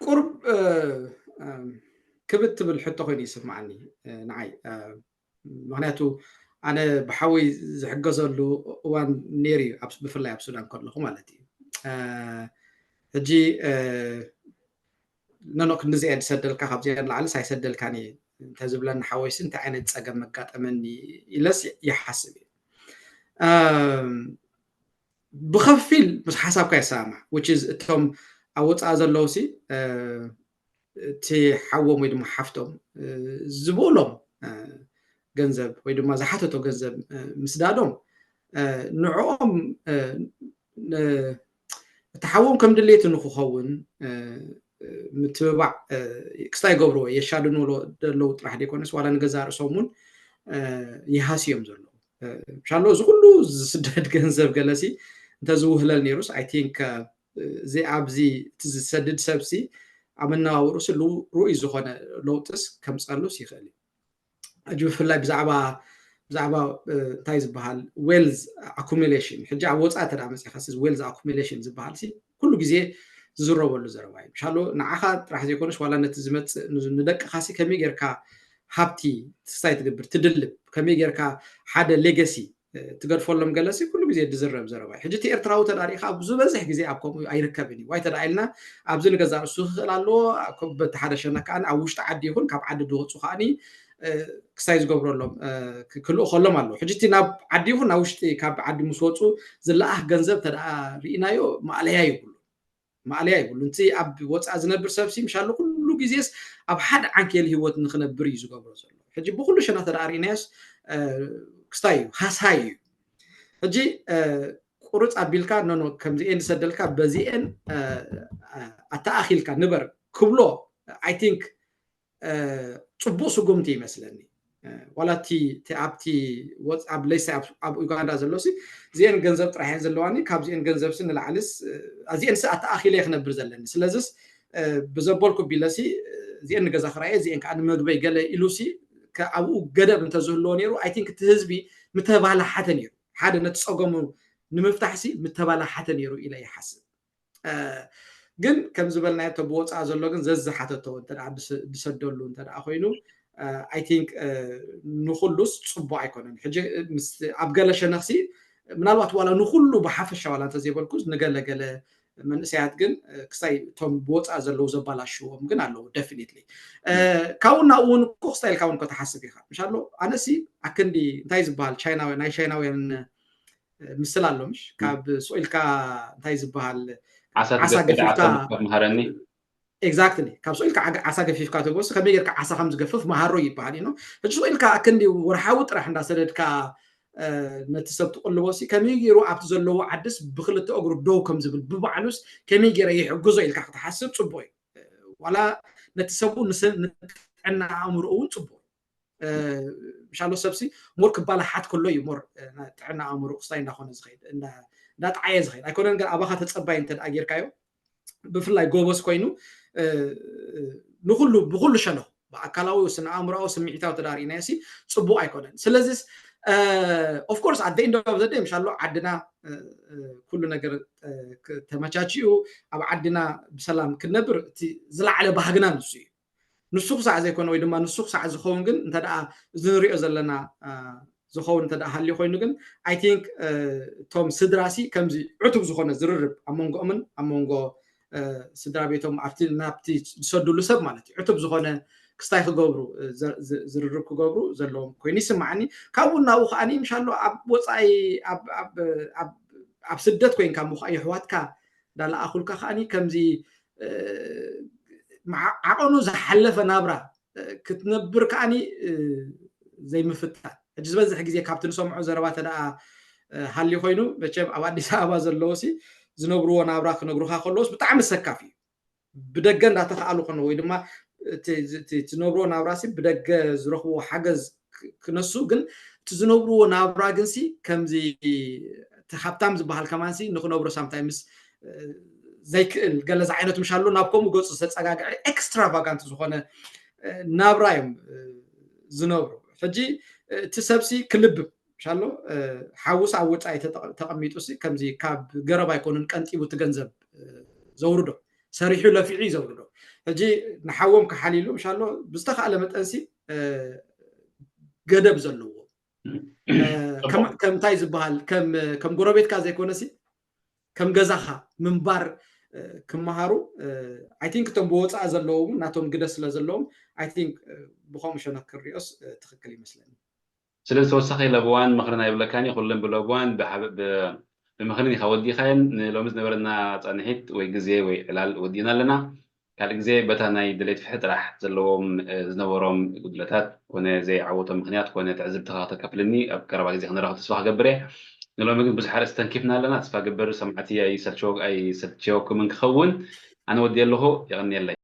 ቁርብ ክብድ ትብል ሕቶ ኮይኑ ይስምዓኒ ንዓይ። ምክንያቱ ኣነ ብሓወይ ዝሕገዘሉ እዋን ነይሩ እዩ፣ ብፍላይ ኣብ ሱዳን ከለኹ ማለት እዩ። ሕጂ ነኖ ክንዲዚኣ ዝሰደልካ ካብዚኣ ንላዕልስ ኣይሰደልካን እየ እንተዝብለኒ ሓወይሲ እንታይ ዓይነት ፀገም መጋጠመኒ ኢለስ ይሓስብ እየ። ብኸፊል ምስ ሓሳብካ ይሰማማዕ። እቶም ኣብ ወፃኢ ዘለዉ ሲ እቲ ሓዎም ወይ ድማ ሓፍቶም ዝብእሎም ገንዘብ ወይ ድማ ዝሓተቶ ገንዘብ ምስዳዶም ንዕኦም እቲ ሓዎም ከም ድሌቱ ንክኸውን ምትብባዕ ክስታይ ገብርዎ የሻድንዎ ዘለዉ ጥራሕ ዘይኮነስ ዋላ ንገዛ ርእሶም እውን ይሃስዮም ዘለዉ። ምሻሎ እዚ ኩሉ ዝስደድ ገንዘብ ገለሲ እንተዝውህለል ነይሩስ ኣይ ቲንክ እዚ ኣብዚ እቲ ዝሰድድ ሰብሲ ኣብ መነባብርኡሲ ርኡይ ዝኾነ ለውጥስ ከምፀሉስ ይኽእል እዩ። ሕጂ ብፍላይ ብዛዕባ ብዛዕባ እንታይ ዝበሃል ዌልዝ ኣኩሚሌሽን ሕጂ ኣብ ወፃኢ ተዳ መፅኢኻ ዌልዝ ኣኩሚሌሽን ዝበሃል ኩሉ ግዜ ዝዝረበሉ ዘረባ እዩ። ምሻሎ ንዓኻ ጥራሕ ዘይኮነስ ዋላ ነቲ ዝመፅእ ንደቅኻሲ ከመይ ጌርካ ሃብቲ ትስታይ ትገብር ትድልብ ከመይ ጌርካ ሓደ ሌገሲ ትገድፈሎም ገለሲ ኩሉ ግዜ ዝዝረብ ዘረባ እዩ። ሕጂ እቲ ኤርትራዊ ተዳሪእካ ኣብ ዝበዝሕ ግዜ ኣብ ከምኡ ኣይርከብን እዩ። ዋይ ተዳ ኢልና ኣብዚ ንገዛ ርእሱ ክኽእል ኣለዎ። በቲ ሓደ ሸነክ ከኣ ኣብ ውሽጢ ዓዲ ይኹን ካብ ዓዲ ዝወፁ ከኣ ክስታይ ዝገብረሎም ክልኡ ከሎም ኣለዉ። ሕጂ እቲ ናብ ዓዲ ይኹን ናብ ውሽጢ ካብ ዓዲ ምስ ወፁ ዝለኣኽ ገንዘብ ተዳ ርኢናዮ ማእለያ ይብሉ ማእለያ ይብሉ። እቲ ኣብ ወፃኢ ዝነብር ሰብሲ ምሻሉ ኩሉ ግዜስ ኣብ ሓደ ዓንኬል ህይወት ንክነብር እዩ ዝገብሮ ዘሎ። ሕጂ ብኩሉ ሸነክ ተዳ ርኢናዮስ ክስታይ እዩ ሃሳይ እዩ። ሕጂ ቁርፅ ኣቢልካ ኖኖ ከምዚኤን ዝሰደልካ በዚኤን ኣተኣኺልካ ንበር ክብሎ ኣይ ቲንክ ፅቡቅ ስጉምቲ ይመስለኒ። ዋላ እቲ ኣብቲ ወፃ ኣብ ለይሳ ኣብ ኡጋንዳ ዘሎ ሲ እዚኤን ገንዘብ ጥራሕ እየን ዘለዋኒ ካብዚኤን ገንዘብ ሲ ንላዕልስ ኣዚኤን ሲ ኣተኣኺለ ክነብር ዘለኒ ስለዚስ ብዘበልኩ ቢለሲ እዚአን ንገዛ ክራየ እዚአን ከዓ ንመግበይ ገለ ኢሉሲ ኣብኡ ገደብ እንተዝህልዎ ነይሩ፣ I think እቲ ህዝቢ ምተባላሓተ ነይሩ። ሓደ ነቲ ፀገሙ ንምፍታሕሲ ምተባላሓተ ነይሩ ኢለ ይሓስብ። ግን ከም ዝበልናዮ እቶ ብወፃ ዘሎ ግን ዘዝሓተቶ እንተ ድሰደሉ እንተ ኮይኑ፣ I think ንኩሉስ ፅቡቅ ኣይኮነን። ሕጂ ኣብ ገለ ሸነክሲ ምናልባት ዋላ ንኩሉ ብሓፈሻ ዋላ እንተዘይበልኩ ንገለገለ መንእሰያት ግን ክሳይ እቶም ብወፃ ዘለዉ ዘባላሽዎም ግን ኣለዉ። Definitely ካብኡ ናብኡ እውን እኮ ክስታይ ኢልካ እውን እኮ ትሓስብ ኢካ ምሻሎ። ኣነሲ ኣክንዲ እንታይ ዝበሃል ቻይናውያን ናይ ቻይናውያን ምስል ኣሎ ምሽ ካብ ስኢልካ እንታይ ዝበሃል ዓሳ ገፊፍካ መሃረኒ። Exactly ካብ ስኢልካ ዓሳ ገፊፍካ ትቦስ ከመይ ጌርካ ዓሳ ከም ዝገፍፍ መሃሮ ይበሃል እዩ። ሕጂ ስኢልካ ኣክንዲ ወርሓዊ ጥራሕ እንዳሰደድካ ነቲ ሰብ ትቕልቦ ሲ ከመይ ገይሩ ኣብቲ ዘለዎ ዓድስ ብክልተ እግሩ ደው ከም ዝብል ብባዕሉስ ከመይ ገይረ ይሕግዞ ኢልካ ክትሓስብ ፅቡቅ እዩ። ዋላ ነቲ ሰብኡ ንጥዕና ኣእምሮ እውን ፅቡቅ ምሻሎ ሰብሲ ሞር ክባላሓት ከሎ እዩ ሞር ጥዕና ኣእምሮ ክስታይ እንዳኮነ ዝኸይድ እንዳጣዓየ ዝኸይድ ኣይኮነን። ግን ኣባኻ ተፀባይ እንተ ጌርካዮ ብፍላይ ጎበዝ ኮይኑ ንኩሉ ብኩሉ ሸነኹ ብኣካላዊ ስነ ኣእምሮዊ ስምዒታዊ ተዳሪእናዮ ሲ ፅቡቅ ኣይኮነን። ስለዚስ of course at the end of the day ምሻሎ ዓድና ኩሉ ነገር ተመቻችኡ ኣብ ዓድና ብሰላም ክንነብር እቲ ዝለዓለ ባህግና ንሱ እዩ። ንሱ ክሳዕ ዘይኮነ ወይ ድማ ንሱ ክሳዕ ዝኸውን ግን እንተ ደኣ እዚ ንሪኦ ዘለና ዝኸውን እንተ ደኣ ሃልዩ ኮይኑ ግን I think እቶም ስድራ ሲ ከምዚ ዕቱብ ዝኾነ ዝርርብ ኣብ መንጎኦምን ኣብ መንጎ ስድራ ቤቶም ኣብቲ ናብቲ ዝሰድሉ ሰብ ማለት እዩ ዕቱብ ዝኾነ ክስታይ ክገብሩ ዝርርብ ክገብሩ ዘለዎም ኮይኑ ይስማዓኒ። ካብኡ እናብኡ ከዓኒ ምሻሎ ኣብ ወፃኢ ኣብ ስደት ኮይንካ ምኳ የሕዋትካ እንዳለኣኹልካ ከዓኒ ከምዚ ዓቐኑ ዝሓለፈ ናብራ ክትነብር ከዓኒ ዘይምፍታን። ሕጂ ዝበዝሕ ግዜ ካብቲ ንሰምዖ ዘረባ ተደኣ ሃልዩ ኮይኑ መቸም ኣብ ኣዲስ ኣበባ ዘለዉ ሲ ዝነብርዎ ናብራ ክነግሩካ ከለዎስ ብጣዕሚ ሰካፍ እዩ። ብደገ እንዳተኸኣሉ ከነ ወይ ድማ ዝነብርዎ ናብራ ሲ ብደገ ዝረኽብዎ ሓገዝ ክነሱ ግን እቲ ዝነብርዎ ናብራ ግን ሲ ከምዚ እቲ ሃብታም ዝበሃል ከማን ሲ ንክነብሮ ሳምታይምስ ዘይክእል ገለ ዝዓይነቱ ምሻሎ ናብ ከምኡ ገፁ ዝተፀጋግዐ ኤክስትራቫጋንት ዝኾነ ናብራ እዮም ዝነብሩ። ሕጂ እቲ ሰብሲ ክልብም ምሻሎ ሓውስ ኣብ ወፃኢ ተቐሚጡ ሲ ከምዚ ካብ ገረብ ኣይኮኑን ቀንጢቡ እቲ ገንዘብ ዘውርዶ ሰሪሑ ለፊዑ እዩ ዘውርዶ። ሕጂ ንሓዎም ክሓሊሉ ምሻሎ ብዝተኻእለ መጠንሲ ገደብ ዘለዎ ከምታይ ዝበሃል ከም ጎረቤትካ ዘይኮነሲ ከም ገዛኻ ምንባር ክመሃሩ I think እቶም ብወፃኢ ዘለዎም ናቶም ግደ ስለ ዘለዎም I think ብከምኡ ሸነክ ክሪኦስ ትኽክል ይመስለኒ። ስለዚ ተወሳኺ ለብዋን ምኽርን ኣይብለካን እዩ። ኩለን ብለብዋን ብምኽርን ኢኻ ወዲኻየን። ንሎሚ ዝነበረና ፃንሒት ወይ ግዜ ወይ ዕላል ወዲእና ኣለና። ካልእ ግዜ በታ ናይ ድሌት ፍትሒ ጥራሕ ዘለዎም ዝነበሮም ጉድለታት ኮነ ዘይዓወቶም ምኽንያት ኮነ ትዕዝብትኻ ከተካፍልኒ ኣብ ቀረባ ግዜ ክንራኸብ ተስፋ ክገብር እየ። ንሎሚ ግን ብዙሕ ኣርእስቲ ተንኪፍና ኣለና። ተስፋ ገበር ሰማዕቲ ኣይሰልቸወኩምን ክኸውን። ኣነ ወዲ ኣለኹ። የቐንየለይ።